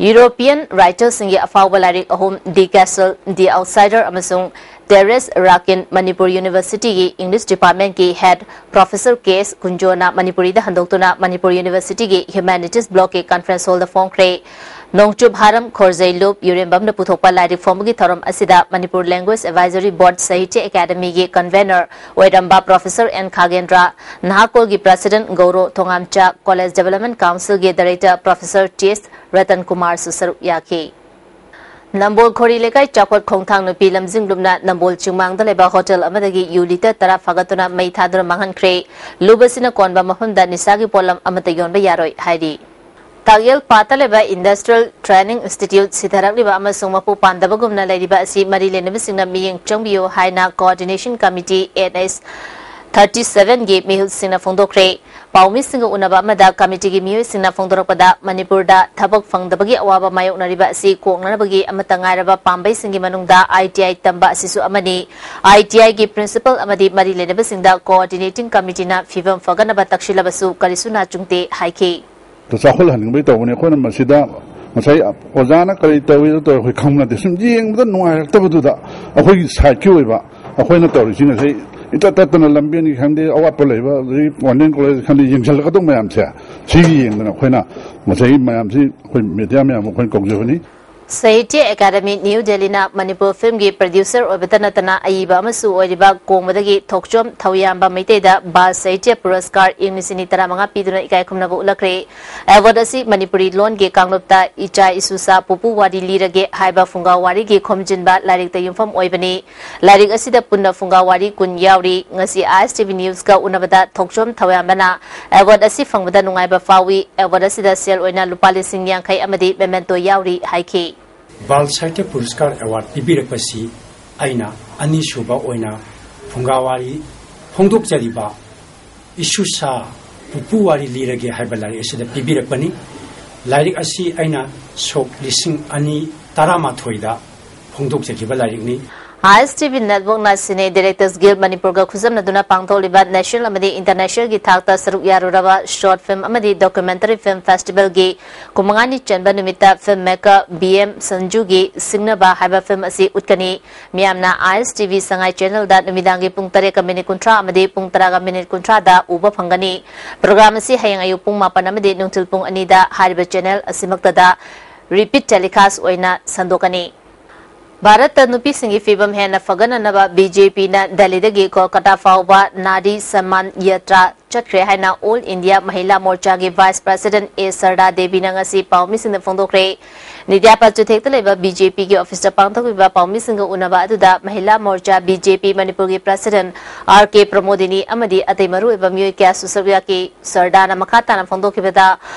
European writer ꯁꯤꯡꯒꯤ ꯑꯐꯥꯎꯕ ꯂꯥꯏꯔꯤꯛ ꯑꯍꯨꯝ, The Castle, The Outsider ꯑꯃꯁꯨꯡ ꯇꯦꯔꯦꯁ ꯔꯥꯀꯤꯟ, ꯃꯅꯤꯄꯨꯔ ꯌꯨꯅꯤꯚꯔꯁꯤꯇꯤꯒꯤ ꯏꯪꯂꯤꯁ ꯗꯤꯄꯥꯔꯠꯃꯦꯟꯠꯀꯤ ꯍꯦꯗ ꯄ꯭ꯔꯣꯐꯦꯁꯔ ꯀꯦ ꯑꯦꯁ ꯀꯨꯟꯖꯣꯅ ꯃꯅꯤꯄꯨꯔꯤꯗ ꯍꯟꯗꯣꯛꯇꯨꯅ ꯃꯅꯤꯄꯨꯔ ꯌꯨꯅꯤꯚꯔꯁꯤꯇꯤꯒꯤ ꯍ꯭ꯌꯨꯃꯦꯅꯤꯇꯤꯁ ꯕ꯭ꯂꯣꯛꯀꯤ ꯀꯟꯐꯔꯦꯟꯁ ꯍꯣꯜꯗ ꯐꯣꯡꯈ꯭ꯔꯦ꯫ ꯅꯣꯡꯆꯨꯞ ꯍꯥꯔꯝ ꯈꯣꯔꯖꯩ ꯂꯨꯞ ꯌꯨꯔꯦꯝꯕꯝꯅ ꯄꯨꯊꯣꯛꯄ ꯂꯥꯏꯔꯤꯛ ꯐꯣꯡꯕꯒꯤ ꯊꯧꯔꯝ ꯑꯁꯤꯗ Manipur language advisory board Sahitya ꯑꯦꯀꯥꯗꯃꯤꯒꯤ ꯀꯟꯚꯦꯅꯔ ꯑꯣꯏꯔꯝꯕ ꯄ꯭ꯔꯣꯐꯦꯁꯔ ꯑꯦꯟ ꯈꯥꯒꯦꯟꯗ꯭ꯔ, ꯅꯍꯥꯀꯣꯜꯒꯤ president Gouro Thongamcha, college development ꯀꯥꯎꯟꯁꯤꯜꯒꯤ director professor T S Ratan ꯀꯨꯃꯥꯔꯁꯨ ꯁꯔꯨꯛ ꯌꯥꯈꯤ꯫ ꯅꯝꯕꯣꯜ ꯈꯣꯔꯤ ꯂꯩꯀꯥꯏ ꯆꯥꯎꯈꯠ ꯈꯣꯡꯊꯥꯡ ꯅꯨꯄꯤ ꯂꯝꯖꯤꯡ ꯂꯨꯞꯅ ꯅꯝꯕꯣꯜ ꯆꯤꯡꯃꯥꯡꯗ ꯂꯩꯕ ꯍꯣꯇꯦꯜ ꯑꯃꯗꯒꯤ ꯌꯨ ꯂꯤꯇꯔ ꯇꯔꯥ ꯐꯥꯒꯠꯇꯨꯅ ꯃꯩ ꯊꯥꯗꯨꯅ ꯃꯥꯡꯍꯟꯈ꯭ꯔꯦ꯫ ꯂꯨꯞ ꯑꯁꯤꯅ ꯀꯣꯟꯕ ꯃꯐꯝꯗ ꯅꯤꯁꯥꯒꯤ ꯄꯣꯠꯂꯝ ꯑꯃꯠꯇ ꯌꯣꯟꯕ ꯌꯥꯔꯣꯏ ꯍꯥꯏꯔꯤ꯫ ꯇꯥꯛꯌꯦꯜ ꯄꯥꯠꯇ ꯂꯩꯕ ꯏꯟꯗꯁꯇ꯭ꯔꯤꯌꯦꯜ ꯇ꯭ꯔꯦꯅꯤꯡ ꯏꯟꯁꯇꯤꯇ꯭ꯌꯨꯠ ꯁꯤꯊꯔꯛꯂꯤꯕ ꯑꯃꯁꯨꯡ ꯃꯄꯨ ꯄꯥꯟꯗꯕꯒꯨꯝꯅ ꯂꯩꯔꯤꯕ ꯑꯁꯤ ꯃꯔꯤ ꯂꯩꯅꯕꯁꯤꯡꯅ ꯃꯤꯠꯌꯦꯡ ꯆꯪꯕꯤꯌꯨ ꯍꯥꯏꯅ coordination committee, N H thirty ꯁꯚꯦꯟꯒꯤ ꯃꯤꯍꯨꯠꯁꯤꯡꯅ ꯐꯣꯡꯗꯣꯛꯈ꯭ꯔꯦ꯫ ꯄꯥꯎꯃꯤꯁꯤꯡꯒ ꯎꯅꯕ ꯑꯃꯗ ꯀꯃꯤꯇꯤꯒꯤ ꯃꯤꯑꯣꯏꯁꯤꯡꯅ ꯐꯣꯡꯗꯣꯔꯛꯄꯗ, ꯃꯅꯤꯄꯨꯔꯗ ꯊꯕꯛ ꯐꯪꯗꯕꯒꯤ ꯑꯋꯥꯕ ꯃꯥꯌꯣꯛꯅꯔꯤꯕ ꯑꯁꯤ ꯀꯣꯛꯅꯅꯕꯒꯤ ꯑꯃꯠꯇ ꯉꯥꯏꯔꯕ ꯄꯥꯝꯕꯩꯁꯤꯡꯒꯤ ꯃꯅꯨꯡꯗ ꯑꯥꯏ ꯇꯤ ꯑꯥꯏ ꯇꯝꯕ ꯑꯁꯤꯁꯨ ꯑꯃꯅꯤ꯫ ꯑꯥꯏ ꯇꯤ ꯑꯥꯏꯒꯤ ꯄ꯭ꯔꯤꯟꯁꯤꯄꯜ ꯑꯃꯗꯤ ꯃꯔꯤ ꯂꯩꯅꯕꯁꯤꯡꯗ ꯀꯣꯑꯣꯔꯗꯤꯅꯦꯇꯤꯡ ꯀꯃꯤꯇꯤꯅ ꯐꯤꯕꯝ ꯐꯒꯠꯅꯕ ꯇꯛꯁꯤꯜꯂꯕꯁꯨ ꯀꯔꯤꯁꯨ ꯅꯥ ꯆꯨꯡꯗꯦ ꯍꯥꯏꯈꯤ꯫ ꯑꯗꯨ ꯆꯥꯎꯈꯠꯍꯟꯅꯤꯡꯕꯒꯤ ꯇꯧꯕꯅꯤ꯫ ꯑꯩꯈꯣꯏꯅ ꯃꯁꯤꯗ ꯉꯁꯥꯏ ꯑꯣꯖꯥꯅ ꯀꯔꯤ ꯇꯧꯏ, ꯑꯗꯨ ꯇꯧꯏ, ꯑꯩꯈꯣꯏ ꯈꯪꯕ ꯅꯠꯇꯦ꯫ ꯁꯨꯝ ꯌꯦꯡꯕꯗ ꯅꯨꯡꯉꯥꯏꯔꯛꯇꯕꯗꯨꯗ ꯑꯩꯈꯣꯏꯒꯤ ꯁꯥꯏꯠꯀꯤ ꯑꯣꯏꯕ ꯑꯩꯈꯣꯏꯅ ꯇꯧꯔꯤꯁꯤ ꯉꯁꯥꯏ ꯏꯇꯠ ꯇꯠꯇꯅ ꯂꯝꯕꯦꯟꯒꯤ ꯈꯪꯗꯦ, ꯑꯋꯥꯠꯄ ꯂꯩꯕ, ꯑꯗꯒꯤ ꯋꯥꯔꯗꯦꯟ ꯀꯣꯂꯦꯖ ꯈꯪꯗꯦ, ꯌꯦꯡꯁꯤꯜꯂꯛꯀꯗꯧꯕ ꯃꯌꯥꯝꯁꯦ, ꯁꯤꯒꯤ ꯌꯦꯡꯗꯅ ꯑꯩꯈꯣꯏꯅ ꯉꯁꯥꯏꯒꯤ ꯃꯌꯥꯝꯁꯤ ꯑꯩꯈꯣꯏ ꯃꯦꯗꯤꯌꯥ ꯃꯌꯥꯝ ꯑꯩꯈꯣꯏꯅ ꯀꯧꯖꯕꯅꯤ꯫ ꯁꯥꯍꯤꯇ꯭ꯌ ꯑꯦꯀꯥꯗꯃꯤ ꯅ꯭ꯌꯨ ꯗꯦꯜꯂꯤꯅ ꯃꯅꯤꯄꯨꯔ ꯐꯤꯜꯝꯒꯤ ꯄ꯭ꯔꯗ꯭ꯌꯨꯁꯔ ꯑꯣꯏꯕꯇ ꯅꯠꯇꯅ ꯑꯏꯕ ꯑꯃꯁꯨ ꯑꯣꯏꯔꯤꯕ ꯀꯣꯡꯕꯗꯒꯤ ꯊꯣꯛꯆꯣꯝ ꯊꯧꯌꯥꯝꯕ ꯃꯩꯇꯩꯗ ꯕꯥꯜ ꯁꯥꯍꯤꯇ꯭ꯌ ꯄꯨꯔꯁꯀꯥꯔ ꯏꯪ ꯂꯤꯁꯤꯡ ꯑꯅꯤ ꯇꯔꯥꯃꯉꯥ ꯄꯤꯗꯨꯅ ꯏꯀꯥꯏ ꯈꯨꯝꯅꯕ ꯎꯠꯂꯛꯈ꯭ꯔꯦ꯫ ꯑꯦꯋꯥꯔꯗ ꯑꯁꯤ ꯃꯅꯤꯄꯨꯔꯤ ꯂꯣꯟꯒꯤ ꯀꯥꯡꯂꯨꯞꯇ ꯏꯆꯥ ꯏꯁꯨ ꯁꯥ ꯄꯨꯄꯨ ꯋꯥꯔꯤ ꯂꯤꯔꯒꯦ ꯍꯥꯏꯕ ꯐꯨꯡꯒꯥ ꯋꯥꯔꯤꯒꯤ ꯈꯣꯝꯖꯤꯟꯕ ꯂꯥꯏꯔꯤꯛꯇ ꯌꯨꯝꯐꯝ ꯑꯣꯏꯕꯅꯤ꯫ ꯂꯥꯏꯔꯤꯛ ꯑꯁꯤꯗ ꯄꯨꯟꯅ ꯐꯨꯡꯒꯥ ꯋꯥꯔꯤ ꯀꯨꯟ ꯌꯥꯎꯔꯤ꯫ ꯉꯁꯤ ꯑꯥꯏ ꯑꯦꯁ ꯇꯤ ꯚꯤ ꯅ꯭ꯌꯨꯁꯀ ꯎꯅꯕꯗ ꯊꯣꯛꯆꯣꯝ ꯊꯧꯌꯥꯝꯕꯅ ꯑꯦꯋꯥꯔꯗ ꯑꯁꯤ ꯐꯪꯕꯗ ꯅꯨꯡꯉꯥꯏꯕ ꯐꯥꯎꯏ꯫ ꯑꯦꯋꯥꯔꯗ ꯑꯁꯤꯗ ꯁꯦꯜ ꯑꯣꯏꯅ ꯂꯨꯄꯥ ꯂꯤꯁꯤꯡ ꯌꯥꯡꯈꯩ ꯑꯃꯗꯤ ꯃꯦꯃꯦꯟꯇꯣ ꯌꯥꯎꯔꯤ ꯍꯥꯏꯈꯤ꯫ ꯕꯥꯜ ꯁꯥꯍꯤꯇ꯭ꯌ ꯄꯨꯔꯁꯀꯥꯔ ꯑꯦꯋꯥꯔꯗ ꯄꯤꯕꯤꯔꯛꯄꯁꯤ ꯑꯩꯅ ꯑꯅꯤꯁꯨꯕ ꯑꯣꯏꯅ ꯐꯨꯡꯒꯥ ꯋꯥꯔꯤ ꯐꯣꯡꯗꯣꯛꯆꯔꯤꯕ ꯏꯁꯨ ꯁꯥ ꯄꯨꯄꯨ ꯋꯥꯔꯤ ꯂꯤꯔꯒꯦ ꯍꯥꯏꯕ ꯂꯥꯏꯔꯤꯛ ꯑꯁꯤꯗ ꯄꯤꯕꯤꯔꯛꯄꯅꯤ꯫ ꯂꯥꯏꯔꯤꯛ ꯑꯁꯤ ꯑꯩꯅ ꯁꯣꯛ ꯂꯤꯁꯤꯡ ꯑꯅꯤ ꯇꯔꯥꯃꯥꯊꯣꯏꯗ ꯐꯣꯡꯗꯣꯛꯆꯈꯤꯕ ꯂꯥꯏꯔꯤꯛꯅꯤ꯫ ꯑꯥꯏ ꯑꯦꯁ ꯇꯤ ꯚꯤ Networkꯅ Cine Directors Guild ꯃꯅꯤꯄꯨꯔꯒ ꯈꯨꯠꯁꯝꯅꯗꯨꯅ ꯄꯥꯡꯊꯣꯛꯂꯤꯕ national ꯑꯃꯗꯤ internationalꯒꯤ ꯊꯥꯛꯇ ꯁꯔꯨꯛ ꯌꯥꯔꯨꯔꯕ short film ꯑꯃꯗꯤ documentary film festivalꯒꯤ ꯀꯨꯟꯃꯉꯥꯅꯤ ꯆꯟꯕ ꯅꯨꯃꯤꯠꯇ film maker ꯕꯤ ꯑꯦꯝ ꯁꯟꯖꯨꯒꯤ ꯁꯤꯡꯅꯕ ꯍꯥꯏꯕ film ꯑꯁꯤ ꯎꯠꯀꯅꯤ꯫ ꯃꯤꯌꯥꯝꯅ ꯑꯥꯏ ꯑꯦꯁ ꯇꯤ ꯚꯤ ꯁꯉꯥꯏ channelꯗ ꯅꯨꯃꯤꯗꯥꯡꯒꯤ ꯄꯨꯡ ꯇꯔꯦꯠꯀ minute ꯀꯨꯟꯊ꯭ꯔꯥ ꯑꯃꯗꯤ ꯄꯨꯡ ꯇꯔꯥꯒ minute ꯀꯨꯟꯊ꯭ꯔꯥꯗ ꯎꯕ ꯐꯪꯒꯅꯤ꯫ Program ꯑꯁꯤ ꯍꯌꯦꯡ ꯑꯌꯨꯛ ꯄꯨꯡ ꯃꯥꯄꯟ ꯑꯃꯗꯤ ꯅꯨꯡꯊꯤꯜ ꯄꯨꯡ ꯑꯅꯤꯗ ꯍꯥꯏꯔꯤꯕ channel ꯑꯁꯤꯃꯛꯇꯗ repeat telecast ꯑꯣꯏꯅ ꯁꯟꯗꯣꯛꯀꯅꯤ꯫ ꯚꯥꯔꯠꯇ ꯅꯨꯄꯤꯁꯤꯡꯒꯤ ꯐꯤꯕꯝ ꯍꯦꯟꯅ ꯐꯒꯠꯅꯅꯕ ꯕꯤ ꯖꯦ ꯄꯤꯅ ꯗꯦꯜꯂꯤꯗꯒꯤ ꯀꯣꯜꯀꯇꯥ ꯐꯥꯎꯕ ꯅꯥꯔꯤ ꯁꯝꯃꯥꯟ ꯌꯥꯇ꯭ꯔꯥ ꯆꯠꯈ꯭ꯔꯦ ꯍꯥꯏꯅ All India ꯃꯍꯤꯂꯥ ꯃꯣꯔꯆꯥꯒꯤ Vice President ꯑꯦ ꯁꯔꯗꯥ ꯗꯦꯕꯤꯅ ꯉꯁꯤ ꯄꯥꯎꯃꯤꯁꯤꯡꯗ ꯐꯣꯡꯗꯣꯛꯈ꯭ꯔꯦ꯫ ꯅꯤꯗ꯭ꯌꯥ ꯄꯥꯆꯨꯊꯦꯛꯇ ꯂꯩꯕ ꯕꯤ ꯖꯦ ꯄꯤꯒꯤ officeꯇ ꯄꯥꯡꯊꯣꯛꯈꯤꯕ ꯄꯥꯎꯃꯤꯁꯤꯡꯒ ꯎꯅꯕ ꯑꯗꯨꯗ ꯃꯍꯤꯂꯥ ꯃꯣꯔꯆꯥ ꯕꯤ ꯖꯦ ꯄꯤ ꯃꯅꯤꯄꯨꯔꯒꯤ President ꯑꯥꯔ ꯀꯦ ꯄ꯭ꯔꯃꯣꯗꯤꯅꯤ ꯑꯃꯗꯤ ꯑꯇꯩ ꯃꯔꯨꯑꯣꯏꯕ ꯃꯤꯑꯣꯏ ꯀꯌꯥꯁꯨ ꯁꯔꯨꯛ ꯌꯥꯈꯤ꯫ ꯁꯔꯗꯥꯅ ꯃꯈꯥ ꯇꯥꯅ ꯐꯣꯡꯗꯣꯛꯈꯤꯕꯗ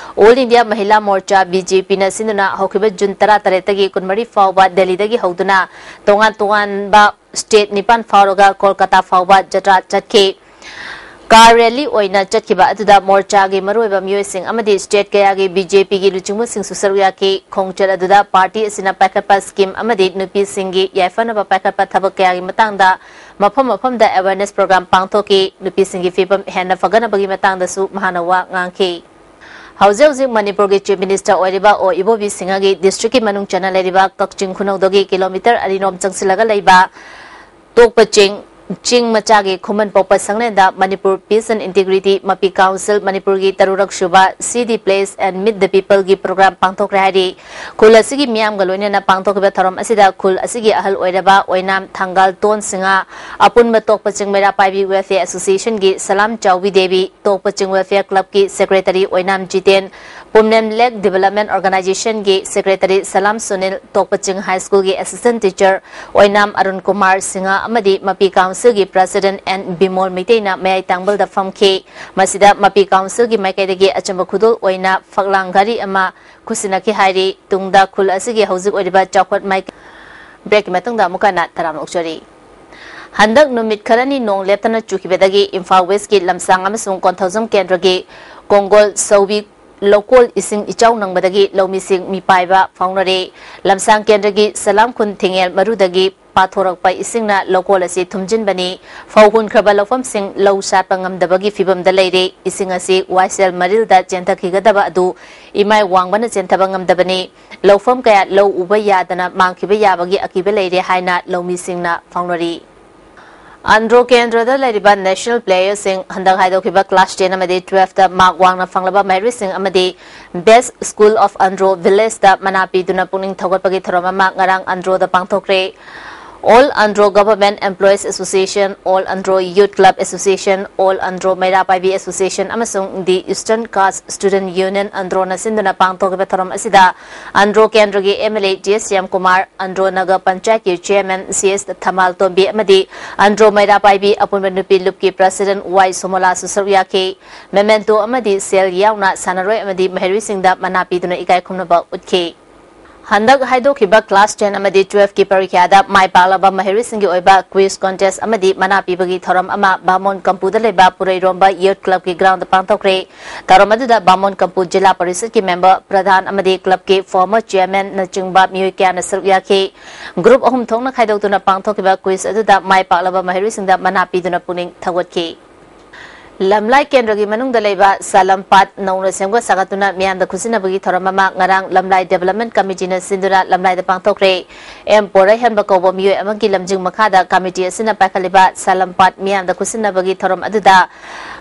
All India ꯃꯍꯤꯂꯥ ꯃꯣꯔꯆꯥ ꯕꯤ ꯖꯦ ꯄꯤꯅ ꯁꯤꯟꯗꯨꯅ ꯍꯧꯈꯤꯕ ꯖꯨꯟ ꯇꯔꯥꯇꯔꯦꯠꯇꯒꯤ ꯀꯨꯟꯃꯔꯤ ꯐꯥꯎꯕ ꯗꯦꯜꯂꯤꯗꯒꯤ ꯍꯧꯗꯨꯅ ꯇꯣꯉꯥꯟ ꯇꯣꯉꯥꯟꯕ state ꯅꯤꯄꯥꯟ ꯐꯥꯎꯔꯒ ꯀꯣꯜꯀꯇꯥ ꯐꯥꯎꯕ ꯖꯇ꯭ꯔꯥ ꯆꯠꯈꯤ꯫ Car rally ꯑꯣꯏꯅ ꯆꯠꯈꯤꯕ ꯑꯗꯨꯗ ꯃꯣꯔꯆꯥꯒꯤ ꯃꯔꯨꯑꯣꯏꯕ ꯃꯤꯑꯣꯏꯁꯤꯡ ꯑꯃꯗꯤ state ꯀꯌꯥꯒꯤ ꯕꯤ ꯖꯦ ꯄꯤꯒꯤ ꯂꯨꯆꯤꯡꯕꯁꯤꯡꯁꯨ ꯁꯔꯨꯛ ꯌꯥꯈꯤ꯫ ꯈꯣꯡꯆꯠ ꯑꯗꯨꯗ party ꯑꯁꯤꯅ ꯄꯥꯏꯈꯠꯄ scheme ꯑꯃꯗꯤ ꯅꯨꯄꯤꯁꯤꯡꯒꯤ ꯌꯥꯏꯐꯅꯕ ꯄꯥꯏꯈꯠꯄ ꯊꯕꯛ ꯀꯌꯥꯒꯤ ꯃꯇꯥꯡꯗ ꯃꯐꯝ ꯃꯐꯝꯗ awareness program ꯄꯥꯡꯊꯣꯛꯈꯤ꯫ ꯅꯨꯄꯤꯁꯤꯡꯒꯤ ꯐꯤꯕꯝ ꯍꯦꯟꯅ ꯐꯒꯠꯅꯕꯒꯤ ꯃꯇꯥꯡꯗꯁꯨ ꯃꯍꯥꯛꯅ ꯋꯥ ꯉꯥꯡꯈꯤ꯫ ꯍꯧꯖꯤꯛ ꯍꯧꯖꯤꯛ ꯃꯅꯤꯄꯨꯔꯒꯤ Chief Minister ꯑꯣꯏꯔꯤꯕ ꯑꯣ ꯏꯕꯣꯕꯤ ꯁꯤꯡꯍꯒꯤ districtꯀꯤ ꯃꯅꯨꯡ ꯆꯟꯅ ꯂꯩꯔꯤꯕ ꯀꯛꯆꯤꯡ ꯈꯨꯅꯧꯗꯒꯤ kilometre ꯑꯅꯤꯔꯣꯝ ꯆꯪꯁꯤꯜꯂꯒ ꯂꯩꯕ ꯇꯣꯛꯄ ꯆꯤꯡ, ꯆꯤꯡ ꯃꯆꯥꯒꯤ ꯈꯨꯃꯟ ꯄꯣꯛꯄ ꯁꯪꯂꯦꯟꯗ Manipur Peace and Integrity ꯃꯄꯤ Council ꯃꯅꯤꯄꯨꯔꯒꯤ ꯇꯔꯨꯔꯛ ꯁꯨꯕ See the Place and Meet the Peopleꯒꯤ program ꯄꯥꯡꯊꯣꯛꯈ꯭ꯔꯦ ꯍꯥꯏꯔꯤ꯫ ꯈꯨꯜ ꯑꯁꯤꯒꯤ ꯃꯤꯌꯥꯝꯒ ꯂꯣꯏꯅꯅ ꯄꯥꯡꯊꯣꯛꯈꯤꯕ ꯊꯧꯔꯝ ꯑꯁꯤꯗ ꯈꯨꯜ ꯑꯁꯤꯒꯤ ꯑꯍꯜ ꯑꯣꯏꯔꯕ ꯑꯣꯏꯅꯥꯝ ꯊꯥꯡꯒꯥꯜ ꯇꯣꯟ ꯁꯤꯡꯍ, ꯑꯄꯨꯟꯕ ꯇꯣꯛꯄ ꯆꯤꯡ ꯃꯩꯔꯥ ꯄꯥꯏꯕꯤ Welfare Associationꯒꯤ ꯁꯂꯥꯝ ꯆꯥꯎꯕꯤ ꯗꯦꯕꯤ, ꯇꯣꯛꯄ ꯆꯤꯡ Welfare Clubꯀꯤ Secretary ꯑꯣꯏꯅꯥꯝ ꯖꯤꯇꯦꯟ, ꯄꯨꯝꯅꯦꯝ Lake Development Organizationꯒꯤ Secretary ꯁꯂꯥꯝ ꯁꯨꯅꯤꯜ, ꯇꯣꯛꯄ ꯆꯤꯡ High Schoolꯒꯤ Assistant Teacher ꯑꯣꯏꯅꯥꯝ ꯑꯔꯨꯟ ꯀꯨꯃꯥꯔ ꯁꯤꯡꯍ ꯑꯃꯗꯤ ꯃꯄꯤ Councilꯒꯤ President ꯑꯦꯟ ꯕꯤꯃꯣꯜ ꯃꯩꯇꯩꯅ ꯃꯌꯥꯏ ꯇꯥꯡꯕꯜꯗ ꯐꯝꯈꯤ꯫ ꯃꯁꯤꯗ ꯃꯄꯤ Councilꯒꯤ ꯃꯥꯏꯀꯩꯗꯒꯤ ꯑꯆꯝꯕ ꯈꯨꯗꯣꯜ ꯑꯣꯏꯅ ꯐꯛꯂꯥꯡ ꯘꯔꯤ ꯑꯃ ꯈꯨꯠꯁꯤꯟꯅꯈꯤ ꯍꯥꯏꯔꯤ꯫ ꯇꯨꯡꯗ ꯈꯨꯜ ꯑꯁꯤꯒꯤ ꯍꯧꯖꯤꯛ ꯑꯣꯏꯔꯤꯕ ꯆꯥꯎꯈꯠ ꯃꯥꯏꯀꯩ꯫ Breakꯀꯤ ꯃꯇꯨꯡꯗ ꯑꯃꯨꯛ ꯍꯟꯅ ꯇꯔꯥꯝꯅ ꯑꯣꯛꯆꯔꯤ꯫ ꯍꯟꯗꯛ ꯅꯨꯃꯤꯠ ꯈꯔꯅꯤ ꯅꯣꯡ ꯂꯦꯞꯇꯅ ꯆꯨꯈꯤꯕꯗꯒꯤ ꯏꯝꯐꯥꯜ Westꯀꯤ ꯂꯝꯁꯥꯡ ꯑꯃꯁꯨꯡ ꯀꯣꯟꯊꯧꯖꯝ ꯀꯦꯟꯗ꯭ꯔꯒꯤ ꯀꯣꯡꯒꯣꯜ ꯁꯧꯕꯤ ꯂꯧꯀꯣꯜ ꯏꯁꯤꯡ ꯏꯆꯥꯎ ꯅꯪꯕꯗꯒꯤ ꯂꯧꯃꯤꯁꯤꯡ ꯃꯤꯄꯥꯏꯕ ꯐꯥꯎꯅꯔꯦ꯫ ꯂꯝꯁꯥꯡ ꯀꯦꯟꯗ꯭ꯔꯒꯤ ꯁꯂꯥꯝ ꯈꯨꯟ ꯊꯤꯡꯉꯦꯜ ꯃꯔꯨꯗꯒꯤ ꯄꯥꯊꯣꯔꯛꯄ ꯏꯁꯤꯡꯅ ꯂꯧꯀꯣꯜ ꯑꯁꯤ ꯊꯨꯝꯖꯤꯟꯕꯅꯤ꯫ ꯐꯧ ꯍꯨꯟꯈ꯭ꯔꯕ ꯂꯧꯐꯝꯁꯤꯡ ꯂꯧ ꯁꯥꯠꯄ ꯉꯝꯗꯕꯒꯤ ꯐꯤꯕꯝꯗ ꯂꯩꯔꯦ꯫ ꯏꯁꯤꯡ ꯑꯁꯤ ꯋꯥꯏꯁꯦꯜ ꯃꯔꯤꯜꯗ ꯆꯦꯟꯊꯈꯤꯒꯗꯕ ꯑꯗꯨ ꯏꯃꯥꯏ ꯋꯥꯡꯕꯅ ꯆꯦꯟꯊꯕ ꯉꯝꯗꯕꯅꯤ꯫ ꯂꯧꯐꯝ ꯀꯌꯥ ꯂꯧ ꯎꯕ ꯌꯥꯗꯅ ꯃꯥꯡꯈꯤꯕ ꯌꯥꯕꯒꯤ ꯑꯀꯤꯕ ꯂꯩꯔꯦ ꯍꯥꯏꯅ ꯂꯧꯃꯤꯁꯤꯡꯅ ꯐꯥꯎꯅꯔꯤ꯫ ꯑꯟꯗ꯭ꯔꯣ ꯀꯦꯟꯗ꯭ꯔꯗ ꯂꯩꯔꯤꯕ ꯅꯦꯁꯅꯦꯜ ꯄ꯭ꯂꯦꯌꯔꯁꯤꯡ, ꯍꯟꯗꯛ ꯍꯥꯏꯗꯣꯛꯈꯤꯕ ꯀ꯭ꯂꯥꯁ ꯇꯦꯟ ꯑꯃꯗꯤ ꯇꯨꯋꯦꯜꯐꯇ ꯃꯥꯔꯛ ꯋꯥꯡꯅ ꯐꯪꯂꯕ ꯃꯍꯩꯔꯣꯏꯁꯤꯡ ꯑꯃꯗꯤ Best School of Andro Villageꯇ ꯃꯅꯥ ꯄꯤꯗꯨꯅ ꯄꯨꯛꯅꯤꯡ ꯊꯧꯒꯠꯄꯒꯤ ꯊꯧꯔꯝ ꯑꯃ ꯉꯔꯥꯡ ꯑꯟꯗ꯭ꯔꯣꯗ ꯄꯥꯡꯊꯣꯛꯈ꯭ꯔꯦ꯫ All Andro Government Employees Association, All Andro Youth Club Association, All Andro ꯃꯩꯔꯥ ꯄꯥꯏꯕꯤ Association ꯑꯃꯁꯨꯡ The Eastern Caste Student Union ꯑꯟꯗ꯭ꯔꯣꯅ ꯁꯤꯟꯗꯨꯅ ꯄꯥꯡꯊꯣꯛꯈꯤꯕ ꯊꯧꯔꯝ ꯑꯁꯤꯗ ꯑꯟꯗ꯭ꯔꯣ ꯀꯦꯟꯗ꯭ꯔꯒꯤ MLA T S Shyamkumar, Andro Nagar ꯄꯟꯆꯥꯌꯠꯀꯤ Chairman C S ꯊꯃꯥꯜꯇꯣꯝꯕꯤ ꯑꯃꯗꯤ ꯑꯟꯗ꯭ꯔꯣ ꯃꯩꯔꯥ ꯄꯥꯏꯕꯤ ꯑꯄꯨꯟꯕ ꯅꯨꯄꯤ ꯂꯨꯞꯀꯤ President Y ꯁꯣꯃꯣꯂꯥꯁꯨ ꯁꯔꯨꯛ ꯌꯥꯈꯤ꯫ Memento ꯑꯃꯗꯤ ꯁꯦꯜ ꯌꯥꯎꯅ ꯁꯥꯟꯅꯔꯣꯏ ꯑꯃꯗꯤ ꯃꯍꯩꯔꯣꯏꯁꯤꯡꯗ ꯃꯅꯥ ꯄꯤꯗꯨꯅ ꯏꯀꯥꯏ ꯈꯨꯝꯅꯕ ꯎꯠꯈꯤ꯫ ꯍꯟꯗꯛ ꯍꯥꯏꯗꯣꯛꯈꯤꯕ ꯀ꯭ꯂꯥꯁ ꯇꯦꯟ ꯑꯃꯗꯤ ꯇꯨꯋꯦꯜꯐꯀꯤ ꯄꯔꯤꯈ꯭ꯌꯥꯗ ꯃꯥꯏ ꯄꯥꯛꯂꯕ ꯃꯍꯩꯔꯣꯏꯁꯤꯡꯒꯤ ꯑꯣꯏꯕ quiz contest ꯑꯃꯗꯤ ꯃꯅꯥ ꯄꯤꯕꯒꯤ ꯊꯧꯔꯝ ꯑꯃ ꯕꯥꯃꯣꯟ ꯀꯝꯄꯨꯗ ꯂꯩꯕ ꯄꯨꯔꯩꯔꯣꯝꯕ Youth Clubꯀꯤ groundꯗ ꯄꯥꯡꯊꯣꯛꯈ꯭ꯔꯦ꯫ ꯊꯧꯔꯝ ꯑꯗꯨꯗ ꯕꯥꯃꯣꯟ ꯀꯝꯄꯨ ꯖꯤꯂꯥ ꯄꯔꯤꯁꯗꯀꯤ member, ꯄ꯭ꯔꯙꯥꯟ ꯑꯃꯗꯤ clubꯀꯤ former chairmanꯅꯆꯤꯡꯕ ꯃꯤꯑꯣꯏ ꯀꯌꯥꯅ ꯁꯔꯨꯛ ꯌꯥꯈꯤ꯫ Group ꯑꯍꯨꯝ ꯊꯣꯛꯅ ꯈꯥꯏꯗꯣꯛꯇꯨꯅ ꯄꯥꯡꯊꯣꯛꯈꯤꯕ quiz ꯑꯗꯨꯗ ꯃꯥꯏ ꯄꯥꯛꯂꯕ ꯃꯍꯩꯔꯣꯏꯁꯤꯡꯗ ꯃꯅꯥ ꯄꯤꯗꯨꯅ ꯄꯨꯛꯅꯤꯡ ꯊꯧꯒꯠꯈꯤ꯫ ꯂꯝꯂꯥꯏ ꯀꯦꯟꯗ꯭ꯔꯒꯤ ꯃꯅꯨꯡꯗ ꯂꯩꯕ ꯁꯥꯂꯝꯄꯥꯠ ꯅꯧꯅ ꯁꯦꯝꯒꯠ ꯁꯥꯒꯠꯇꯨꯅ ꯃꯤꯌꯥꯝꯗ ꯈꯨꯠꯁꯤꯟꯅꯕꯒꯤ ꯊꯧꯔꯝ ꯑꯃ ꯉꯔꯥꯡ ꯂꯝꯂꯥꯏ Development Committeeꯅ ꯁꯤꯟꯗꯨꯅ ꯂꯝꯂꯥꯏꯗ ꯄꯥꯡꯊꯣꯛꯈ꯭ꯔꯦ꯫ ꯑꯦꯝ ꯄꯣꯔꯩꯍꯟꯕ ꯀꯧꯕ ꯃꯤꯑꯣꯏ ꯑꯃꯒꯤ ꯂꯝꯖꯤꯡ ꯃꯈꯥꯗ committee ꯑꯁꯤꯅ ꯄꯥꯏꯈꯠꯂꯤꯕ ꯁꯥꯂꯝꯄꯥꯠ ꯃꯤꯌꯥꯝꯗ ꯈꯨꯠꯁꯤꯟꯅꯕꯒꯤ ꯊꯧꯔꯝ ꯑꯗꯨꯗ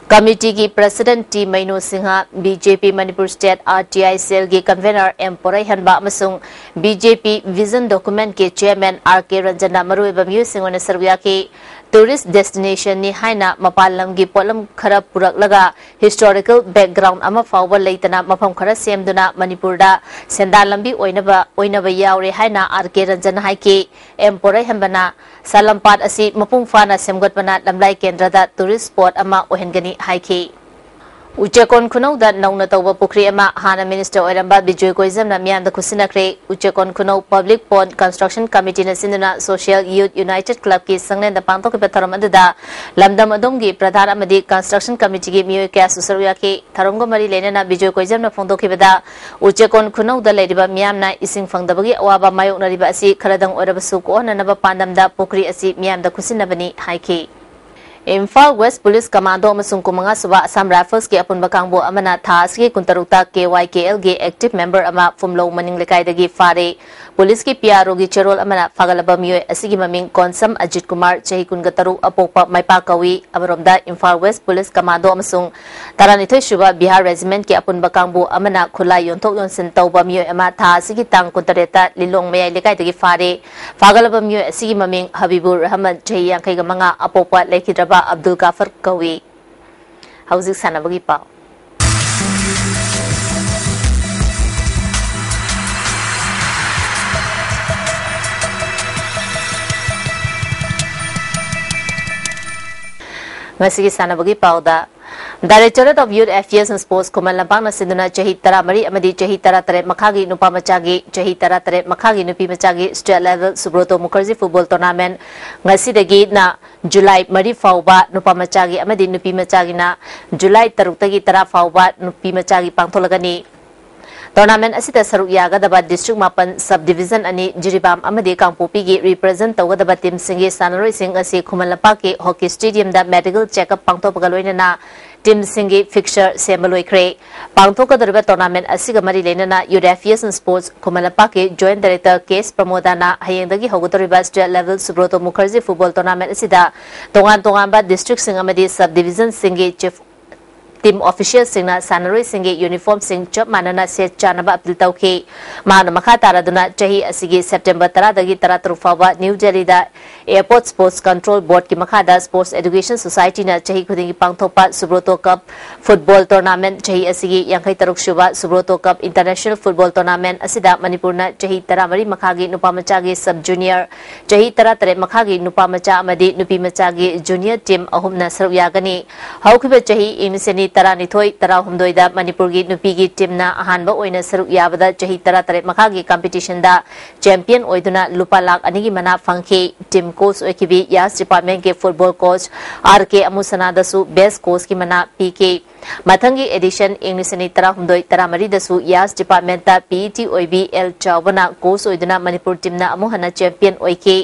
committeeꯒꯤ President T Meinu Singh, BJP Manipur State RTI cellꯒꯤ convener ꯑꯦꯝ ꯄꯣꯔꯩꯍꯟꯕ ꯑꯃꯁꯨꯡ BJP vision documentꯀꯤ chairman R K ꯔꯟꯖꯟꯅ ꯃꯔꯨꯑꯣꯏꯕ ꯃꯤꯑꯣꯏꯁꯤꯡ ꯑꯣꯏꯅ ꯁꯔꯨꯛ ꯌꯥꯈꯤ꯫ Tourist destinationꯅꯤ ꯍꯥꯏꯅ ꯃꯄꯥꯟ ꯂꯝꯒꯤ ꯄꯣꯠꯂꯝ ꯈꯔ ꯄꯨꯔꯛꯂꯒ historical background ꯑꯃ ꯐꯥꯎꯕ ꯂꯩꯇꯅ ꯃꯐꯝ ꯈꯔ ꯁꯦꯝꯗꯨꯅ ꯃꯅꯤꯄꯨꯔꯗ ꯁꯦꯟꯗꯥꯟ ꯂꯝꯕꯤ ꯑꯣꯏꯅꯕ, ꯑꯣꯏꯅꯕ ꯌꯥꯎꯔꯦ ꯍꯥꯏꯅ R K ꯔꯟꯖꯟꯅ ꯍꯥꯏꯈꯤ꯫ ꯑꯦꯝ ꯄꯣꯔꯩꯍꯟꯕꯅ ꯁꯥꯂꯝꯄꯥꯠ ꯑꯁꯤ ꯃꯄꯨꯡ ꯐꯥꯅ ꯁꯦꯝꯒꯠꯄꯅ ꯂꯝꯂꯥꯏ ꯀꯦꯟꯗ꯭ꯔꯗ tourist spot ꯑꯃ ꯑꯣꯏꯍꯟꯒꯅꯤ ꯍꯥꯏꯈꯤ꯫ ꯎꯆꯦꯀꯣꯟ ꯈꯨꯅꯧꯗ ꯅꯧꯅ ꯇꯧꯕ ꯄꯨꯈ꯭ꯔꯤ ꯑꯃ ꯍꯥꯟꯅ ꯃꯤꯅꯤꯁꯇꯔ ꯑꯣꯏꯔꯝꯕ ꯕꯤꯖꯣꯏ ꯀꯣꯏꯖꯝꯅ ꯃꯤꯌꯥꯝꯗ ꯈꯨꯠꯁꯤꯟꯅꯈ꯭ꯔꯦ꯫ ꯎꯆꯦꯀꯣꯟ ꯈꯨꯅꯧ ꯄꯕ꯭ꯂꯤꯛ ꯄꯣꯟ ꯀꯟꯁꯇ꯭ꯔꯛꯁꯟ ꯀꯃꯤꯇꯤꯅ ꯁꯤꯟꯗꯨꯅ ꯁꯣꯁꯤꯌꯦꯜ ꯌꯨꯠ ꯌꯨꯅꯥꯏꯇꯦꯗ ꯀ꯭ꯂꯕꯀꯤ ꯁꯪꯂꯦꯟꯗ ꯄꯥꯡꯊꯣꯛꯈꯤꯕ ꯊꯧꯔꯝ ꯑꯗꯨꯗ ꯂꯝꯗꯝ ꯑꯗꯣꯝꯒꯤ ꯄ꯭ꯔꯙꯥꯟ ꯑꯃꯗꯤ ꯀꯟꯁꯇ꯭ꯔꯛꯁꯟ ꯀꯃꯤꯇꯤꯒꯤ ꯃꯤꯑꯣꯏ ꯀꯌꯥꯁꯨ ꯁꯔꯨꯛ ꯌꯥꯈꯤ꯫ ꯊꯧꯔꯝꯒ ꯃꯔꯤ ꯂꯩꯅꯅ ꯕꯤꯖꯣꯏ ꯀꯣꯏꯖꯝꯅ ꯐꯣꯡꯗꯣꯛꯈꯤꯕꯗ, ꯎꯆꯦꯀꯣꯟ ꯈꯨꯅꯧꯗ ꯂꯩꯔꯤꯕ ꯃꯤꯌꯥꯝꯅ ꯏꯁꯤꯡ ꯐꯪꯗꯕꯒꯤ ꯑꯋꯥꯕ ꯃꯥꯌꯣꯛꯅꯔꯤꯕ ꯑꯁꯤ ꯈꯔꯗꯪ ꯑꯣꯏꯔꯕꯁꯨ ꯀꯣꯛꯍꯟꯅꯅꯕ ꯄꯥꯟꯗꯝꯗ ꯄꯨꯈ꯭ꯔꯤ ꯑꯁꯤ ꯃꯤꯌꯥꯝꯗ ꯈꯨꯠꯁꯤꯟꯅꯕꯅꯤ ꯍꯥꯏꯈꯤ꯫ ꯏꯝꯐꯥꯜ ꯋꯦꯁ ꯄꯨꯂꯤꯁ ꯀꯃꯥꯟꯗꯣ ꯑꯃꯁꯨꯡ ꯀꯨꯟꯃꯉꯥ ꯁꯨꯕ ꯑꯁꯥꯝ ꯔꯥꯏꯐꯜꯁꯀꯤ ꯑꯄꯨꯟꯕ ꯀꯥꯡꯕꯨ ꯑꯃꯅ ꯊꯥ ꯑꯁꯤꯒꯤ ꯀꯨꯟꯇꯔꯨꯛꯇ ꯀꯦ ꯋꯥꯏ ꯀꯦ ꯑꯦꯜꯒꯤ ꯑꯦꯛꯇꯤꯚ ꯃꯦꯝꯕꯔ ꯑꯃ ꯐꯨꯝꯂꯧ ꯃꯅꯤꯡ ꯂꯩꯀꯥꯏꯗꯒꯤ ꯐꯥꯔꯦ꯫ ꯄꯨꯂꯤꯁꯀꯤ ꯄꯤ ꯑꯥꯔ ꯑꯣꯒꯤ ꯆꯦꯔꯣꯜ ꯑꯃꯅ ꯐꯥꯒꯠꯂꯕ ꯃꯤꯑꯣꯏ ꯑꯁꯤꯒꯤ ꯃꯃꯤꯡ ꯀꯣꯟꯁꯝ ꯑꯖꯤꯠ ꯀꯨꯃꯥꯔ, ꯆꯍꯤ ꯀꯨꯟꯒ ꯇꯔꯨꯛ, ꯑꯄꯣꯛꯄ ꯃꯥꯏꯄꯥꯛ ꯀꯧꯏ꯫ ꯑꯃꯔꯣꯝꯗ, ꯏꯝꯐꯥꯜ ꯋꯦꯁ ꯄꯨꯂꯤꯁ ꯀꯃꯥꯟꯗꯣ ꯑꯃꯁꯨꯡ ꯇꯔꯥꯅꯤꯊꯣꯏ ꯁꯨꯕ ꯕꯤꯍꯥꯔ ꯔꯦꯖꯤꯃꯦꯟꯠꯀꯤ ꯑꯄꯨꯟꯕ ꯀꯥꯡꯕꯨ ꯑꯃꯅ ꯈꯨꯠꯂꯥꯏ ꯌꯣꯟꯊꯣꯛ ꯌꯣꯟꯁꯤꯟ ꯇꯧꯕ ꯃꯤꯑꯣꯏ ꯑꯃ ꯊꯥ ꯑꯁꯤꯒꯤ ꯇꯥꯡ ꯀꯨꯟꯇꯔꯦꯠꯇ ꯂꯤꯂꯣꯡ ꯃꯌꯥꯏ ꯂꯩꯀꯥꯏꯗꯒꯤ ꯐꯥꯔꯦ꯫ ꯐꯥꯒꯠꯂꯕ ꯃꯤꯑꯣꯏ ꯑꯁꯤꯒꯤ ꯃꯃꯤꯡ ꯍꯕꯤꯕꯨꯔ ꯔꯍꯃꯟ, ꯆꯍꯤ ꯌꯥꯡꯈꯩꯒ ꯃꯉꯥ, ꯑꯄꯣꯛꯄ ꯂꯩꯈꯤꯗ꯭ꯔꯕ ꯑꯕꯗꯨꯜ ꯒꯥꯐꯔ ꯀꯧꯏ꯫ ꯍꯧꯖꯤꯛ ꯁꯥꯟꯅꯕꯒꯤ ꯄꯥꯎ꯫ ꯉꯁꯤꯒꯤ ꯁꯥꯟꯅꯕꯒꯤ ꯄꯥꯎꯗ, Directorate of Youth Affairs and Sports ꯈꯨꯃꯟ ꯂꯝꯄꯥꯛꯅ ꯁꯤꯟꯗꯨꯅ ꯆꯍꯤ ꯇꯔꯥꯃꯔꯤ ꯑꯃꯗꯤ ꯆꯍꯤ ꯇꯔꯥꯇꯔꯦꯠ ꯃꯈꯥꯒꯤ ꯅꯨꯄꯥ ꯃꯆꯥꯒꯤ, ꯆꯍꯤ ꯇꯔꯥꯇꯔꯦꯠ ꯃꯈꯥꯒꯤ ꯅꯨꯄꯤ ꯃꯆꯥꯒꯤ state level Subroto Mukherjee football tournament ꯉꯁꯤꯗꯒꯤꯅ ꯖꯨꯂꯥꯏ ꯃꯔꯤ ꯐꯥꯎꯕ, ꯅꯨꯄꯥ ꯃꯆꯥꯒꯤ ꯑꯃꯗꯤ ꯅꯨꯄꯤ ꯃꯆꯥꯒꯤꯅ ꯖꯨꯂꯥꯏ ꯇꯔꯨꯛꯇꯒꯤ ꯇꯔꯥ ꯐꯥꯎꯕ ꯅꯨꯄꯤ ꯃꯆꯥꯒꯤ ꯄꯥꯡꯊꯣꯛꯂꯒꯅꯤ꯫ Tournament ꯑꯁꯤꯗ ꯁꯔꯨꯛ ꯌꯥꯒꯗꯕ district ꯃꯥꯄꯟ, sub division ꯑꯅꯤ, ꯖꯤꯔꯤꯕꯥꯝ ꯑꯃꯗꯤ ꯀꯥꯡꯄꯣꯛꯄꯤꯒꯤ represent ꯇꯧꯒꯗꯕ teamꯁꯤꯡꯒꯤ ꯁꯥꯟꯅꯔꯣꯏꯁꯤꯡ ꯉꯁꯤ ꯈꯨꯃꯟ ꯂꯝꯄꯥꯛꯀꯤ hockey stadiumꯗ medical checkup ꯄꯥꯡꯊꯣꯛꯄꯒ ꯂꯣꯏꯅꯅ teamꯁꯤꯡꯒꯤ fixture ꯁꯦꯝꯕ ꯂꯣꯏꯈ꯭ꯔꯦ꯫ ꯄꯥꯡꯊꯣꯛꯀꯗꯧꯔꯤꯕ tournament ꯑꯁꯤꯒ ꯃꯔꯤ ꯂꯩꯅꯅ Youth Affairs and Sports Khuman ꯂꯝꯄꯥꯛꯀꯤ Joint Director ꯀꯦ ꯑꯦꯁ ꯄ꯭ꯔꯃꯣꯗꯥꯅ ꯍꯌꯦꯡꯗꯒꯤ ꯍꯧꯒꯗꯧꯔꯤꯕ state level Subroto Mukherjee football tournament ꯑꯁꯤꯗ ꯇꯣꯉꯥꯟ ꯇꯣꯉꯥꯟꯕ districtꯁꯤꯡ ꯑꯃꯗꯤ sub divisionꯁꯤꯡꯒꯤ chief team officialꯁꯤꯡꯅ ꯁꯥꯟꯅꯔꯣꯏꯁꯤꯡꯒꯤ uniformꯁꯤꯡ ꯆꯞ ꯃꯥꯟꯅꯅ ꯁꯦꯠ ꯆꯥꯅꯕ appeal ꯇꯧꯈꯤ꯫ ꯃꯍꯥꯛꯅ ꯃꯈꯥ ꯇꯥꯔꯗꯨꯅ ꯆꯍꯤ ꯑꯁꯤꯒꯤ September ꯇꯔꯥꯗꯒꯤ ꯇꯔꯥꯇꯔꯨꯛ ꯐꯥꯎꯕ New Delhiꯗ Airport Sports Control Boardꯀꯤ ꯃꯈꯥꯗ Sports Education Societyꯅ ꯆꯍꯤ ꯈꯨꯗꯤꯡꯒꯤ ꯄꯥꯡꯊꯣꯛꯄ Subroto Cup football tournament, ꯆꯍꯤ ꯑꯁꯤꯒꯤ ꯌꯥꯡꯈꯩ ꯇꯔꯨꯛ ꯁꯨꯕ Subroto Cup International Football Tournament ꯑꯁꯤꯗ ꯃꯅꯤꯄꯨꯔꯅ ꯆꯍꯤ ꯇꯔꯥꯃꯔꯤ ꯃꯈꯥꯒꯤ ꯅꯨꯄꯥ ꯃꯆꯥꯒꯤ sub junior, ꯆꯍꯤ ꯇꯔꯥꯇꯔꯦꯠ ꯃꯈꯥꯒꯤ ꯅꯨꯄꯥ ꯃꯆꯥ ꯑꯃꯗꯤ ꯅꯨꯄꯤ ꯃꯆꯥꯒꯤ junior team ꯑꯍꯨꯝꯅ ꯁꯔꯨꯛ ꯌꯥꯒꯅꯤ꯫ ꯍꯧꯈꯤꯕ ꯆꯍꯤ, ꯏꯪ ꯂꯤꯁꯤꯡ ꯑꯅꯤ ꯇꯔꯥꯅꯤꯊꯣꯏ ꯇꯔꯥꯍꯨꯝꯗꯣꯏꯗ ꯃꯅꯤꯄꯨꯔꯒꯤ ꯅꯨꯄꯤꯒꯤ ꯇꯤꯝꯅ ꯑꯍꯥꯟꯕ ꯑꯣꯏꯅ ꯁꯔꯨꯛ ꯌꯥꯕꯗ ꯆꯍꯤ ꯇꯔꯥꯇꯔꯦꯠ ꯃꯈꯥꯒꯤ ꯀꯝꯄꯤꯇꯤꯁꯟꯗ ꯆꯦꯝꯄꯤꯌꯟ ꯑꯣꯏꯗꯨꯅ ꯂꯨꯄꯥ ꯂꯥꯈ ꯑꯅꯤꯒꯤ ꯃꯅꯥ ꯐꯪꯈꯤ꯫ ꯇꯤꯝ ꯀꯣꯆ ꯑꯣꯏꯈꯤꯕꯤ ꯌꯥꯁ ꯗꯤꯄꯥꯔꯠꯃꯦꯟꯒꯤ ꯐꯨꯠꯕꯣꯜ ꯀꯣꯆ ꯑꯥꯔ ꯀꯦ ꯑꯃꯨꯁꯅꯥꯗꯁꯨ ꯕꯦꯁ ꯀꯣꯆꯀꯤ ꯃꯅꯥ ꯄꯤꯈꯤ꯫ ꯃꯊꯪꯒꯤ ꯑꯦꯗꯤꯁꯟ ꯏꯪ ꯂꯤꯁꯤꯡ ꯑꯅꯤ ꯇꯔꯥꯍꯨꯝꯗꯣꯏ ꯇꯔꯥꯃꯔꯤꯗꯁꯨ ꯌꯥꯁ ꯗꯤꯄꯥꯔꯠꯃꯦꯟꯇ ꯄꯤ ꯏ ꯇꯤ ꯑꯣꯏꯕꯤ ꯑꯦꯜ ꯆꯥꯎꯕꯅ ꯀꯣꯆ ꯑꯣꯏꯗꯨꯅ ꯃꯅꯤꯄꯨꯔ ꯇꯤꯝꯅ ꯑꯃꯨꯛ ꯍꯟꯅ ꯆꯦꯝꯄꯤꯌꯟ ꯑꯣꯏꯈꯤ꯫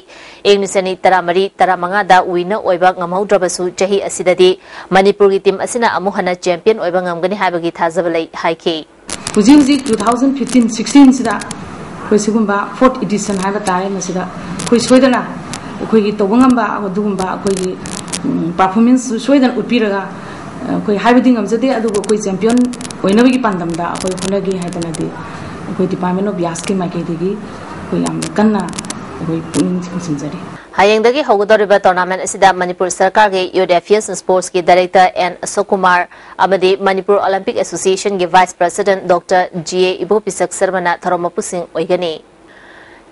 ꯏꯪ ꯂꯤꯁꯤꯡ ꯑꯅꯤ ꯇꯔꯥꯃꯔꯤ ꯇꯔꯥꯃꯉꯥꯗ ꯋꯤꯟꯅꯔ ꯑꯣꯏꯕ ꯉꯝꯍꯧꯗ꯭ꯔꯕꯁꯨ ꯆꯍꯤ ꯑꯁꯤꯗꯗꯤ ꯃꯅꯤꯄꯨꯔꯒꯤ ꯇꯤꯝ ꯑꯁꯤꯅ ꯑꯃꯨꯛ ꯍꯟꯅ ꯆꯦꯝꯄꯤꯌꯟ ꯑꯣꯏꯕ ꯉꯝꯒꯅꯤ ꯍꯥꯏꯕꯒꯤ ꯊꯥꯖꯕ ꯂꯩ ꯍꯥꯏꯈꯤ꯫ ꯍꯧꯖꯤꯛ ꯍꯧꯖꯤꯛ two thousand fifteen sixteen ꯁꯤꯗ ꯑꯩꯈꯣꯏ ꯁꯤꯒꯨꯝꯕ fourth edition ꯍꯥꯏꯕ ꯇꯥꯔꯦ, ꯃꯁꯤꯗ ꯑꯩꯈꯣꯏ ꯁꯣꯏꯗꯅ ꯑꯩꯈꯣꯏꯒꯤ ꯇꯧꯕ ꯉꯝꯕ ꯑꯗꯨꯒꯨꯝꯕ ꯑꯩꯈꯣꯏꯒꯤ ꯄꯔꯐꯣꯔꯃꯦꯟꯁ ꯁꯣꯏꯗꯅ ꯎꯠꯄꯤꯔꯒ, ꯑꯩꯈꯣꯏ ꯍꯥꯏꯕꯗꯤ ꯉꯝꯖꯗꯦ, ꯑꯗꯨꯕꯨ ꯑꯩꯈꯣꯏ ꯆꯦꯝꯄꯤꯌꯟ ꯑꯣꯏꯅꯕꯒꯤ ꯄꯥꯟꯗꯝꯗ ꯑꯩꯈꯣꯏ ꯍꯣꯠꯅꯒꯦ ꯍꯥꯏꯗꯅꯗꯤ ꯑꯩꯈꯣꯏ ꯗꯤꯄꯥꯔꯠꯃꯦꯟ ꯑꯣꯐ ꯌꯥꯁꯀꯤ ꯃꯥꯏꯀꯩꯗꯒꯤ ꯑꯩꯈꯣꯏ ꯌꯥꯝꯅ ꯀꯟꯅ ꯑꯩꯈꯣꯏ ꯄꯨꯛꯅꯤꯡ ꯆꯤꯡꯁꯤꯟꯖꯔꯤ꯫ ꯍꯌꯦꯡꯗꯒꯤ ꯍꯧꯒꯗꯧꯔꯤꯕ ꯇꯣꯔꯅꯥꯃꯦꯟ ꯑꯁꯤꯗ ꯃꯅꯤꯄꯨꯔ ꯁꯔꯀꯥꯔꯒꯤ ꯌꯨꯠ ꯑꯦꯐꯤꯌꯔꯁ ꯑꯦꯟ ꯁ꯭ꯄꯣꯔꯠꯁꯀꯤ ꯗꯥꯏꯔꯦꯛꯇꯔ ꯑꯦꯟ ꯑꯁꯣꯛ ꯀꯨꯃꯥꯔ ꯑꯃꯗꯤ ꯃꯅꯤꯄꯨꯔ ꯑꯣꯂꯤꯝꯄꯤꯛ ꯑꯦꯁꯣꯁꯤꯌꯦꯁꯟꯒꯤ vice president doctor G A Ibopishak ꯁꯔꯃꯅ ꯊꯧꯔꯝ ꯃꯄꯨꯁꯤꯡ ꯑꯣꯏꯒꯅꯤ꯫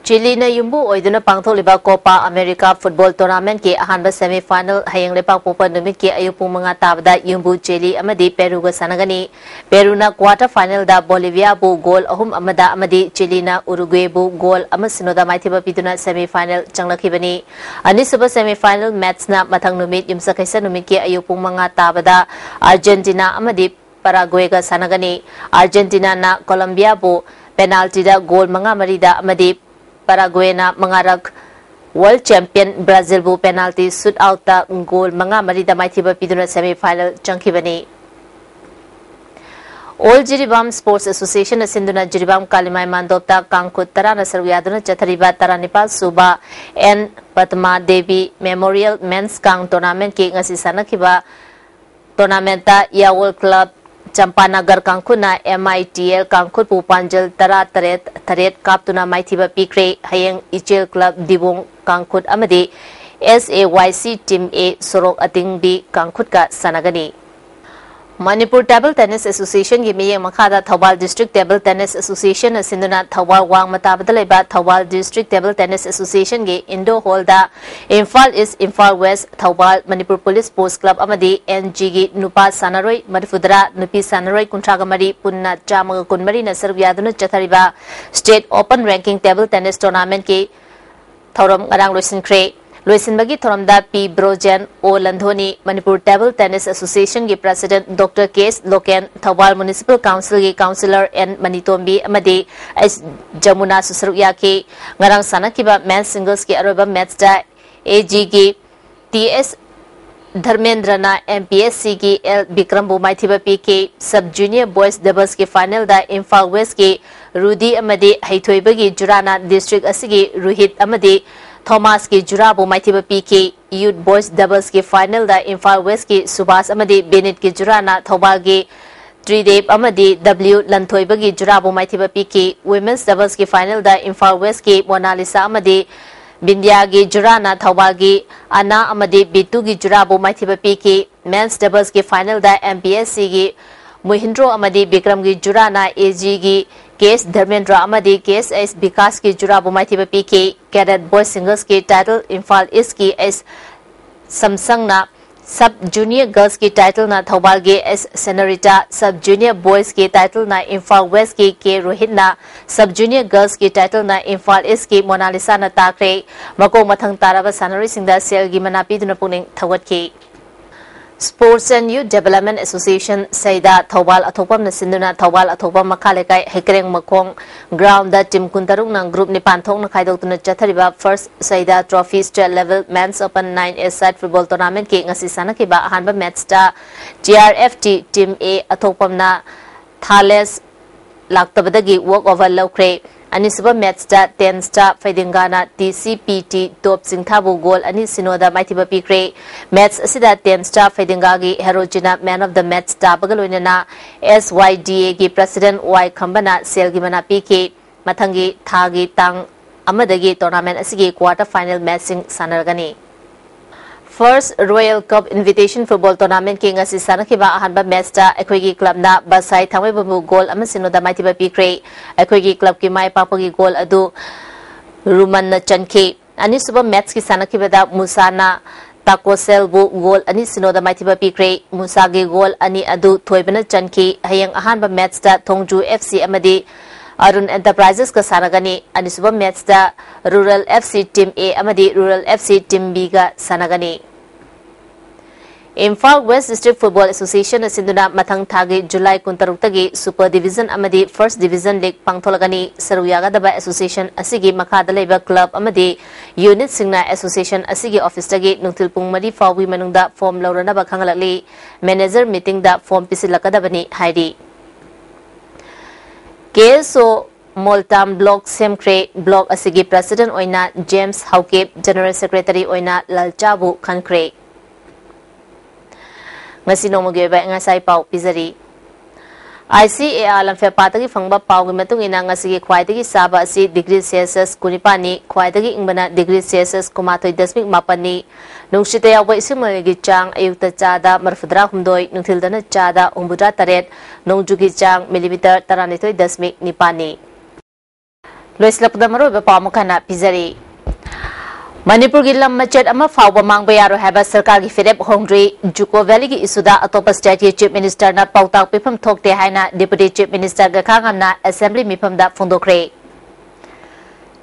ꯆꯤꯂꯤꯅ ꯌꯨꯝꯕꯨ ꯑꯣꯏꯗꯨꯅ ꯄꯥꯡꯊꯣꯛꯂꯤꯕ ꯀꯣꯄꯥ ꯑꯃꯦꯔꯤꯀꯥ ꯐꯨꯠꯕꯣꯜ ꯇꯣꯔꯅꯥꯃꯦꯟꯠꯀꯤ ꯑꯍꯥꯟꯕ ꯁꯦꯃꯤ ꯐꯥꯏꯅꯦꯜ ꯍꯌꯦꯡ ꯂꯩꯕꯥꯛꯄꯣꯛꯄ ꯅꯨꯃꯤꯠꯀꯤ ꯑꯌꯨꯛ ꯄꯨꯡ ꯃꯉꯥ ꯇꯥꯕꯗ ꯌꯨꯝꯕꯨ ꯆꯤꯂꯤ ꯑꯃꯗꯤ ꯄꯦꯔꯨꯒ ꯁꯥꯟꯅꯒꯅꯤ꯫ ꯄꯦꯔꯨꯅ ꯀ꯭ꯋꯥꯔꯇꯔ ꯐꯥꯏꯅꯦꯜꯗ ꯕꯣꯂꯤꯚꯤꯌꯥꯕꯨ ꯒꯣꯜ ꯑꯍꯨꯝ ꯑꯃꯗ ꯑꯃꯗꯤ ꯆꯤꯂꯤꯅ ꯎꯔꯨꯒ꯭ꯋꯦꯕꯨ ꯒꯣꯜ ꯑꯃ ꯁꯤꯅꯣꯗ ꯃꯥꯏꯊꯤꯕ ꯄꯤꯗꯨꯅ ꯁꯦꯃꯤ ꯐꯥꯏꯅꯦꯜ ꯆꯪꯂꯛꯈꯤꯕꯅꯤ꯫ ꯑꯅꯤꯁꯨꯕ ꯁꯦꯃꯤ ꯐꯥꯏꯅꯦꯜ ꯃꯦꯠꯆꯅ ꯃꯊꯪ ꯅꯨꯃꯤꯠ ꯌꯨꯝꯁꯀꯩꯁ ꯅꯨꯃꯤꯠꯀꯤ ꯑꯌꯨꯛ ꯄꯨꯡ ꯃꯉꯥ ꯇꯥꯕꯗ ꯑꯥꯔꯖꯦꯟꯇꯤꯅꯥ ꯑꯃꯗꯤ ꯄꯔꯥꯒ꯭ꯋꯦꯒ ꯁꯥꯟꯅꯒꯅꯤ꯫ ꯑꯥꯔꯖꯦꯟꯇꯤꯅꯥꯅ ꯀꯣꯂꯝꯕꯤꯌꯥꯕꯨ ꯄꯦꯅꯥꯜꯇꯤꯗ ꯒꯣꯜ ꯃꯉꯥ ꯃꯔꯤꯗ ꯑꯃꯗꯤ ꯄꯔꯥꯒ꯭ꯋꯦꯅ ꯃꯉꯥꯔꯛ ꯋꯥꯔꯜꯗ ꯆꯦꯝꯄꯤꯌꯟ ꯕ꯭ꯔꯥꯖꯤꯜꯕꯨ ꯄꯦꯅꯥꯜꯇꯤ ꯁꯨꯠ ꯑꯥꯎꯠꯇ ꯒꯣꯜ ꯃꯉꯥ ꯃꯔꯤꯗ ꯃꯥꯏꯊꯤꯕ ꯄꯤꯗꯨꯅ ꯁꯦꯃꯤ ꯐꯥꯏꯅꯦꯜ ꯆꯪꯈꯤꯕꯅꯤ꯫ ꯑꯣꯜ ꯖꯤꯔꯤꯕꯥꯝ ꯁ꯭ꯄꯣꯔꯠꯁ ꯑꯦꯁꯣꯁꯤꯌꯦꯁꯟꯅ ꯁꯤꯟꯗꯨꯅ ꯖꯤꯔꯤꯕꯥꯝ ꯀꯥꯂꯤꯃꯥꯏ ꯃꯥꯟꯗꯣꯞꯇ ꯀꯥꯡꯈꯨꯠ ꯇꯔꯥꯅ ꯁꯔꯨꯛ ꯌꯥꯗꯨꯅ ꯆꯠꯊꯔꯤꯕ ꯇꯔꯥꯅꯤꯄꯥꯜ ꯁꯨꯕ ꯑꯦꯟ ꯄꯗꯃꯥ ꯗꯦꯕꯤ ꯃꯦꯃꯣꯔꯤꯌꯦꯜ ꯃꯦꯟꯁ ꯀꯥꯡ ꯇꯣꯔꯅꯥꯃꯦꯟꯠꯀꯤ ꯉꯁꯤ ꯁꯥꯟꯅꯈꯤꯕ ꯇꯣꯔꯅꯥꯃꯦꯟꯠꯇ ꯌꯥꯋꯣꯜ ꯀ꯭ꯂꯕ ꯆꯝꯄꯥꯅꯒꯔ ꯀꯥꯡꯈꯨꯠꯅ ꯑꯦꯝ ꯑꯥꯏ ꯇꯤ ꯑꯦꯜ ꯀꯥꯡꯈꯨꯠꯄꯨ ꯄꯥꯟꯖꯜ ꯇꯔꯥ ꯇꯔꯦꯠ ꯇꯔꯦꯠ ꯀꯥꯞꯇꯨꯅ ꯃꯥꯏꯊꯤꯕ ꯄꯤꯈ꯭ꯔꯦ꯫ ꯍꯌꯦꯡ ꯏꯆꯦꯜ ꯀ꯭ꯂꯕ ꯗꯤꯕꯣꯡ ꯀꯥꯡꯈꯨꯠ ꯑꯃꯗꯤ ꯑꯦꯁ ꯑꯦ ꯋꯥꯏ ꯁꯤ ꯇꯤꯝ ꯑꯦ ꯁꯣꯔꯣꯛ ꯑꯇꯤꯡꯕꯤ ꯀꯥꯡꯈꯨꯠꯀ ꯁꯥꯟꯅꯒꯅꯤ꯫ Manipur Table Tennis Association ꯒꯤ ꯃꯤꯠꯌꯦꯡ ꯃꯈꯥꯗ Thoubal District Table Tennis Association ꯅ ꯁꯤꯟꯗꯨꯅ ꯊꯧꯕꯥꯜ ꯋꯥꯡꯃ ꯇꯥꯕꯗ ꯂꯩꯕ Thoubal District Table Tennis Association ꯒꯤ indoor hall ꯗ Imphal East, Imphal West, Thoubal, Manipur Police Sports Club ꯑꯃꯗꯤ N G ꯒꯤ ꯅꯨꯄꯥ ꯁꯥꯟꯅꯔꯣꯏ ꯃꯔꯤꯐꯨꯇꯔꯥ, ꯅꯨꯄꯤ ꯁꯥꯟꯅꯔꯣꯏ ꯀꯨꯟꯊ꯭ꯔꯥꯒ ꯃꯔꯤ, ꯄꯨꯟꯅ ꯆꯥꯝꯃꯒ ꯀꯨꯟꯃꯔꯤꯅ ꯁꯔꯨꯛ ꯌꯥꯗꯨꯅ ꯆꯠꯊꯔꯤꯕ State Open Ranking Table Tennis Tournament ꯀꯤ ꯊꯧꯔꯝ ꯉꯔꯥꯡ ꯂꯣꯏꯁꯤꯟꯈ꯭ꯔꯦ꯫ ꯂꯣꯏꯁꯤꯟꯕꯒꯤ ꯊꯧꯔꯝꯗ ꯄꯤ ꯕ꯭ꯔꯣꯖꯦꯟ, ꯑꯣ ꯂꯟꯙꯣꯅꯤ, ꯃꯅꯤꯄꯨꯔ Table Tennis Association ꯒꯤ President Doctor ꯀꯦ ꯑꯦꯁ ꯂꯣꯀꯦꯟ, ꯊꯧꯕꯥꯜ Municipal Council ꯒꯤ Councillor ꯑꯦꯟ ꯃꯅꯤꯇꯣꯝꯕꯤ ꯑꯃꯗꯤ ꯑꯩꯁ ꯖꯃꯨꯅꯥꯁꯨ ꯁꯔꯨꯛ ꯌꯥꯈꯤ꯫ ꯉꯔꯥꯡ ꯁꯥꯟꯅꯈꯤꯕ men's singles ꯀꯤ ꯑꯔꯣꯏꯕ match ꯇ A G ꯒꯤ ꯇꯤ ꯑꯦꯁ ꯙꯔꯃꯦꯟꯗ꯭ꯔꯅ M P S C ꯒꯤ ꯑꯦꯜ ꯕꯤꯀ꯭ꯔꯝꯕꯨ ꯃꯥꯏꯊꯤꯕ ꯄꯤꯈꯤ꯫ Sub Junior Boys Doubles ꯀꯤ final ꯗ ꯏꯝꯐꯥꯜ West ꯀꯤ ꯔꯨꯗꯤ ꯑꯃꯗꯤ ꯍꯩꯊꯣꯏꯕꯒꯤ ꯖꯨꯔꯥꯅ district ꯑꯁꯤꯒꯤ ꯔꯨꯍꯤꯠ ꯑꯃꯗꯤ ꯊꯣꯃꯥꯁꯀꯤ ꯖꯨꯔꯥꯕꯨ ꯃꯥꯏꯊꯤꯕ ꯄꯤꯈꯤ꯫ Youth Boys Doubles ꯀꯤ final ꯗ ꯏꯝꯐꯥꯜ West ꯀꯤ ꯁꯨꯕꯥꯁ ꯑꯃꯗꯤ ꯕꯤꯅꯤꯠꯀꯤ ꯖꯨꯔꯥꯅ ꯊꯧꯕꯥꯜꯒꯤ ꯇ꯭ꯔꯤꯗꯦꯞ ꯑꯃꯗꯤ W ꯂꯟꯊꯣꯏꯕꯒꯤ ꯖꯨꯔꯥꯕꯨ ꯃꯥꯏꯊꯤꯕ ꯄꯤꯈꯤ꯫ Women's Doubles ꯀꯤ final ꯗ ꯏꯝꯐꯥꯜ West ꯀꯤ ꯃꯣꯅꯥꯂꯤꯁꯥ ꯑꯃꯗꯤ ꯕꯤꯟꯗꯤꯌꯥꯒꯤ ꯖꯨꯔꯥꯅ ꯊꯧꯕꯥꯜꯒꯤ ꯑꯅꯥ ꯑꯃꯗꯤ ꯕꯤꯇꯨꯒꯤ ꯖꯨꯔꯥꯕꯨ ꯃꯥꯏꯊꯤꯕ ꯄꯤꯈꯤ꯫ Men's Doubles ꯀꯤ final ꯗ M P S C ꯒꯤ ꯃꯨꯍꯤꯟꯗ꯭ꯔꯣ ꯑꯃꯗꯤ ꯕꯤꯀ꯭ꯔꯝꯒꯤ ꯖꯨꯔꯥꯅ A G ꯒꯤ ꯀꯦ ꯑꯦꯁ ꯙꯔꯃꯦꯟꯗ꯭ꯔ ꯑꯃꯗꯤ ꯀꯦ ꯑꯦꯁ ꯑꯩꯁ ꯕꯤꯀꯥꯁꯀꯤ ꯖꯨꯔꯥꯕꯨ ꯃꯥꯏꯊꯤꯕ ꯄꯤꯈꯤ꯫ Cadet Boys Singles ꯀꯤ title ꯏꯝꯐꯥꯜ East ꯀꯤ ꯑꯩꯁ ꯁꯝꯁꯪꯅ, Sub Junior Girls ꯀꯤ title ꯅ ꯊꯧꯕꯥꯜꯒꯤ ꯑꯦꯁ ꯁꯦꯅꯣꯔꯤꯇꯥ, Sub Junior Boys ꯀꯤ title ꯅ ꯏꯝꯐꯥꯜ West ꯀꯤ ꯀꯦ ꯔꯣꯍꯤꯠꯅ, Sub Junior Girls ꯀꯤ title ꯅ ꯏꯝꯐꯥꯜ East ꯀꯤ ꯃꯣꯅꯥꯂꯤꯁꯥꯅ ꯇꯥꯈ꯭ꯔꯦ꯫ ꯃꯀꯣꯛ ꯃꯊꯪ ꯇꯥꯔꯕ ꯁꯥꯟꯅꯔꯣꯏꯁꯤꯡꯗ ꯁꯦꯜꯒꯤ ꯃꯅꯥ ꯄꯤꯗꯨꯅ ꯄꯨꯛꯅꯤꯡ ꯊꯧꯒꯠꯈꯤ꯫ Sports and Youth Development Association ꯁꯩꯗꯥ Thoubal ꯑꯊꯣꯛꯄꯝꯅ ꯁꯤꯟꯗꯨꯅ ꯊꯧꯕꯥꯜ ꯑꯊꯣꯛꯄꯝ ꯃꯈꯥ ꯂꯩꯀꯥꯏ ꯍꯩꯀꯔꯦꯡ ꯃꯈꯣꯡ ground ꯗ team ꯀꯨꯟꯇꯔꯨꯛꯅ group ꯅꯤꯄꯥꯟ ꯊꯣꯛꯅ ꯈꯥꯏꯗꯣꯛꯇꯨꯅ ꯆꯠꯊꯔꯤꯕ First ꯁꯩꯗꯥ Trophy State Level Men's Open nine A-side football tournament ꯀꯤ ꯉꯁꯤ ꯁꯥꯟꯅꯈꯤꯕ ꯑꯍꯥꯟꯕ match ꯇ T R F T team A ꯑꯊꯣꯛꯄꯝꯅ ꯊꯥꯂꯦꯁ ꯂꯥꯛꯇꯕꯗꯒꯤ walk over ꯂꯧꯈ꯭ꯔꯦ꯫ ꯑꯅꯤꯁꯨꯕ match ꯇ Ten Star ꯐꯩꯗꯤꯡꯒꯥꯅ T C P T ꯇꯣꯞ ꯆꯤꯡꯊꯥꯕꯨ goal ꯑꯅꯤ ꯁꯤꯅꯣꯗ ꯃꯥꯏꯊꯤꯕ ꯄꯤꯈ꯭ꯔꯦ꯫ Match ꯑꯁꯤꯗ Ten Star ꯐꯩꯗꯤꯡꯒꯥꯒꯤ ꯍꯦꯔꯣꯖꯤꯅ man of the match ꯇꯥꯕꯒ ꯂꯣꯏꯅꯅ S Y D A ꯒꯤ president Y ꯈꯝꯕꯅ ꯁꯦꯜꯒꯤ ꯃꯅꯥ ꯄꯤꯈꯤ꯫ ꯃꯊꯪꯒꯤ ꯊꯥꯒꯤ ꯇꯥꯡ ꯑꯃꯗꯒꯤ tournament ꯑꯁꯤꯒꯤ quarter final matchꯁꯤꯡ ꯁꯥꯟꯅꯔꯒꯅꯤ꯫ First Royal Cup Invitation Football Tournamentꯀꯤ ꯉꯁꯤ ꯁꯥꯟꯅꯈꯤꯕ ꯑꯍꯥꯟꯕ ꯃꯦꯠꯆꯇ ꯑꯩꯈꯣꯏꯒꯤ ꯀ꯭ꯂꯕꯅ ꯕꯁꯥꯏ ꯊꯥꯡꯃꯩꯕꯟꯕꯨ ꯒꯣꯜ ꯑꯃ ꯁꯤꯅꯣꯗ ꯃꯥꯏꯊꯤꯕ ꯄꯤꯈ꯭ꯔꯦ꯫ ꯑꯩꯈꯣꯏꯒꯤ ꯀ꯭ꯂꯕꯀꯤ ꯃꯥꯏ ꯄꯥꯛꯄꯒꯤ ꯒꯣꯜ ꯑꯗꯨ ꯔꯨꯃꯟꯅ ꯆꯟꯈꯤ꯫ ꯑꯅꯤꯁꯨꯕ ꯃꯦꯠꯆꯀꯤ ꯁꯥꯟꯅꯈꯤꯕꯗ ꯃꯨꯁꯥꯅ ꯇꯥꯀꯣꯁꯦꯜꯕꯨ ꯒꯣꯜ ꯑꯅꯤ ꯁꯤꯅꯣꯗ ꯃꯥꯏꯊꯤꯕ ꯄꯤꯈ꯭ꯔꯦ꯫ ꯃꯨꯁꯥꯒꯤ ꯒꯣꯜ ꯑꯅꯤ ꯑꯗꯨ ꯊꯣꯏꯕꯅ ꯆꯟꯈꯤ꯫ ꯍꯌꯦꯡ ꯑꯍꯥꯟꯕ ꯃꯦꯠꯆꯇ ꯊꯣꯡꯖꯨ F C ꯑꯃꯗꯤ ꯑꯔꯨꯟ Enterprises ꯀ ꯁꯥꯟꯅꯒꯅꯤ꯫ ꯑꯅꯤꯁꯨꯕ ꯃꯦꯠꯆꯇ Rural F C Team A ꯑꯃꯗꯤ Rural F C Team B ꯒ ꯁꯥꯟꯅꯒꯅꯤ꯫ Imphal West District Football Association ꯅ ꯁꯤꯟꯗꯨꯅ ꯃꯊꯪ ꯊꯥꯒꯤ ꯖꯨꯂꯥꯏ ꯀꯨꯟꯇꯔꯨꯛꯇꯒꯤ Super Division ꯑꯃꯗꯤ First Division League ꯄꯥꯡꯊꯣꯛꯂꯒꯅꯤ꯫ ꯁꯔꯨꯛ ꯌꯥꯒꯗꯕ association ꯑꯁꯤꯒꯤ ꯃꯈꯥꯗ ꯂꯩꯕ club ꯑꯃꯗꯤ unit ꯁꯤꯡꯅ association ꯑꯁꯤꯒꯤ office ꯇꯒꯤ ꯅꯨꯡꯊꯤꯜ ꯄꯨꯡ ꯃꯔꯤ ꯐꯥꯎꯕꯒꯤ ꯃꯅꯨꯡꯗ form ꯂꯧꯔꯅꯕ ꯈꯪꯍꯜꯂꯛꯂꯤ꯫ Manager meeting ꯗ form ꯄꯤꯁꯤꯜꯂꯛꯀꯗꯕꯅꯤ ꯍꯥꯏꯔꯤ꯫ K S O ꯃꯣꯜꯇꯥꯝ block ꯁꯦꯝꯈ꯭ꯔꯦ꯫ Block ꯑꯁꯤꯒꯤ president ꯑꯣꯏꯅ ꯖꯦꯝꯁ ꯍꯧꯀꯤꯞ, general secretary ꯑꯣꯏꯅ ꯂꯜꯆꯥꯕꯨ ꯈꯟꯈ꯭ꯔꯦ꯫ ꯉꯁꯤ ꯅꯣꯡꯃꯒꯤ ꯑꯣꯏꯕ ꯉꯁꯥꯏ ꯄꯥꯎ ꯄꯤꯖꯔꯤ꯫ I C A R ꯂꯝꯐꯦꯜꯄꯥꯠꯇꯒꯤ ꯐꯪꯕ ꯄꯥꯎꯒꯤ ꯃꯇꯨꯡ ꯏꯟꯅ ꯉꯁꯤꯒꯤ ꯈ꯭ꯋꯥꯏꯗꯒꯤ ꯁꯥꯕ ꯑꯁꯤ degree Celsius ꯀꯨꯟꯅꯤꯄꯥꯟꯅꯤ, ꯈ꯭ꯋꯥꯏꯗꯒꯤ ꯏꯪꯕꯅ degree Celsius ꯀꯨꯟꯃꯥꯊꯣꯏ ꯗꯁꯃꯤꯛ ꯃꯥꯄꯟꯅꯤ꯫ ꯅꯨꯡꯁꯤꯠꯇ ꯌꯥꯎꯕ ꯏꯁꯤꯡ ꯃꯅꯤꯜꯒꯤ ꯆꯥꯡ ꯑꯌꯨꯛꯇ ꯆꯥꯗ ꯃꯔꯤꯐꯨꯇꯔꯥꯍꯨꯝꯗꯣꯏ, ꯅꯨꯡꯊꯤꯜꯗꯅ ꯆꯥꯗ ꯍꯨꯝꯐꯨꯇꯔꯥ ꯇꯔꯦꯠ, ꯅꯣꯡꯖꯨꯒꯤ ꯆꯥꯡ millimeter ꯇꯔꯥꯅꯤꯊꯣꯏ ꯗꯁꯃꯤꯛ ꯅꯤꯄꯥꯟꯅꯤ꯫ ꯂꯣꯏꯁꯤꯜꯂꯛꯄꯗ ꯃꯔꯨꯑꯣꯏꯕ ꯄꯥꯎ ꯑꯃꯨꯛ ꯍꯟꯅ ꯄꯤꯖꯔꯤ꯫ ꯃꯅꯤꯄꯨꯔꯒꯤ ꯂꯝ ꯃꯆꯦꯠ ꯑꯃ ꯐꯥꯎꯕ ꯃꯥꯡꯕ ꯌꯥꯔꯣꯏ ꯍꯥꯏꯕ ꯁꯔꯀꯥꯔꯒꯤ ꯐꯤꯔꯦꯞ ꯍꯣꯡꯗ꯭ꯔꯤ꯫ ꯖꯨꯀꯣ ꯚꯦꯂꯤꯒꯤ issue ꯗ ꯑꯇꯣꯞꯄ state ꯀꯤ Chief Minister ꯅ ꯄꯥꯎꯇꯥꯛ ꯄꯤꯐꯝ ꯊꯣꯛꯇꯦ ꯍꯥꯏꯅ Deputy Chief Minister ꯒꯈꯥ ꯉꯝꯅ Assembly ꯃꯤꯐꯝꯗ ꯐꯣꯡꯗꯣꯛꯈ꯭ꯔꯦ꯫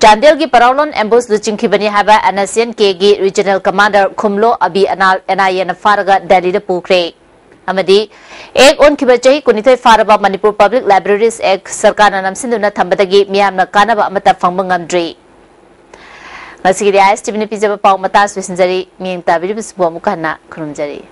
ꯆꯥꯟꯗꯦꯜꯒꯤ ꯄꯔꯥꯎꯂꯣꯟ ambush ꯂꯨꯆꯤꯡꯈꯤꯕꯅꯤ ꯍꯥꯏꯕ N S C N K ꯒꯤ Regional Commander ꯈꯨꯝꯂꯣ Abi Anal N I A ꯅ ꯐꯥꯔꯒ ꯗꯦꯜꯂꯤꯗ ꯄꯨꯈ꯭ꯔꯦ꯫ ꯑꯃꯗꯤ Act ꯑꯣꯟꯈꯤꯕ ꯆꯍꯤ ꯀꯨꯟꯅꯤꯊꯣꯏ ꯐꯥꯔꯕ Manipur Public Libraries Act ꯁꯔꯀꯥꯔꯅ ꯅꯝꯁꯤꯟꯗꯨꯅ ꯊꯝꯕꯗꯒꯤ ꯃꯤꯌꯥꯝꯅ ꯀꯥꯟꯅꯕ ꯑꯃꯠꯇ ꯐꯪꯕ ꯉꯝꯗ꯭ꯔꯤ꯫ ꯉꯁꯤꯒꯤꯗꯤ I S T V ꯅ ꯄꯤꯖꯕ ꯄꯥꯎ ꯃꯇꯥꯡ ꯂꯣꯏꯁꯤꯟꯖꯔꯤ꯫ ꯃꯤꯠꯌꯦꯡ ꯇꯥꯕꯤꯔꯤꯕꯁꯤꯡꯕꯨ ꯑꯃꯨꯛ ꯍꯟꯅ ꯈꯨꯔꯨꯝꯖꯔꯤ꯫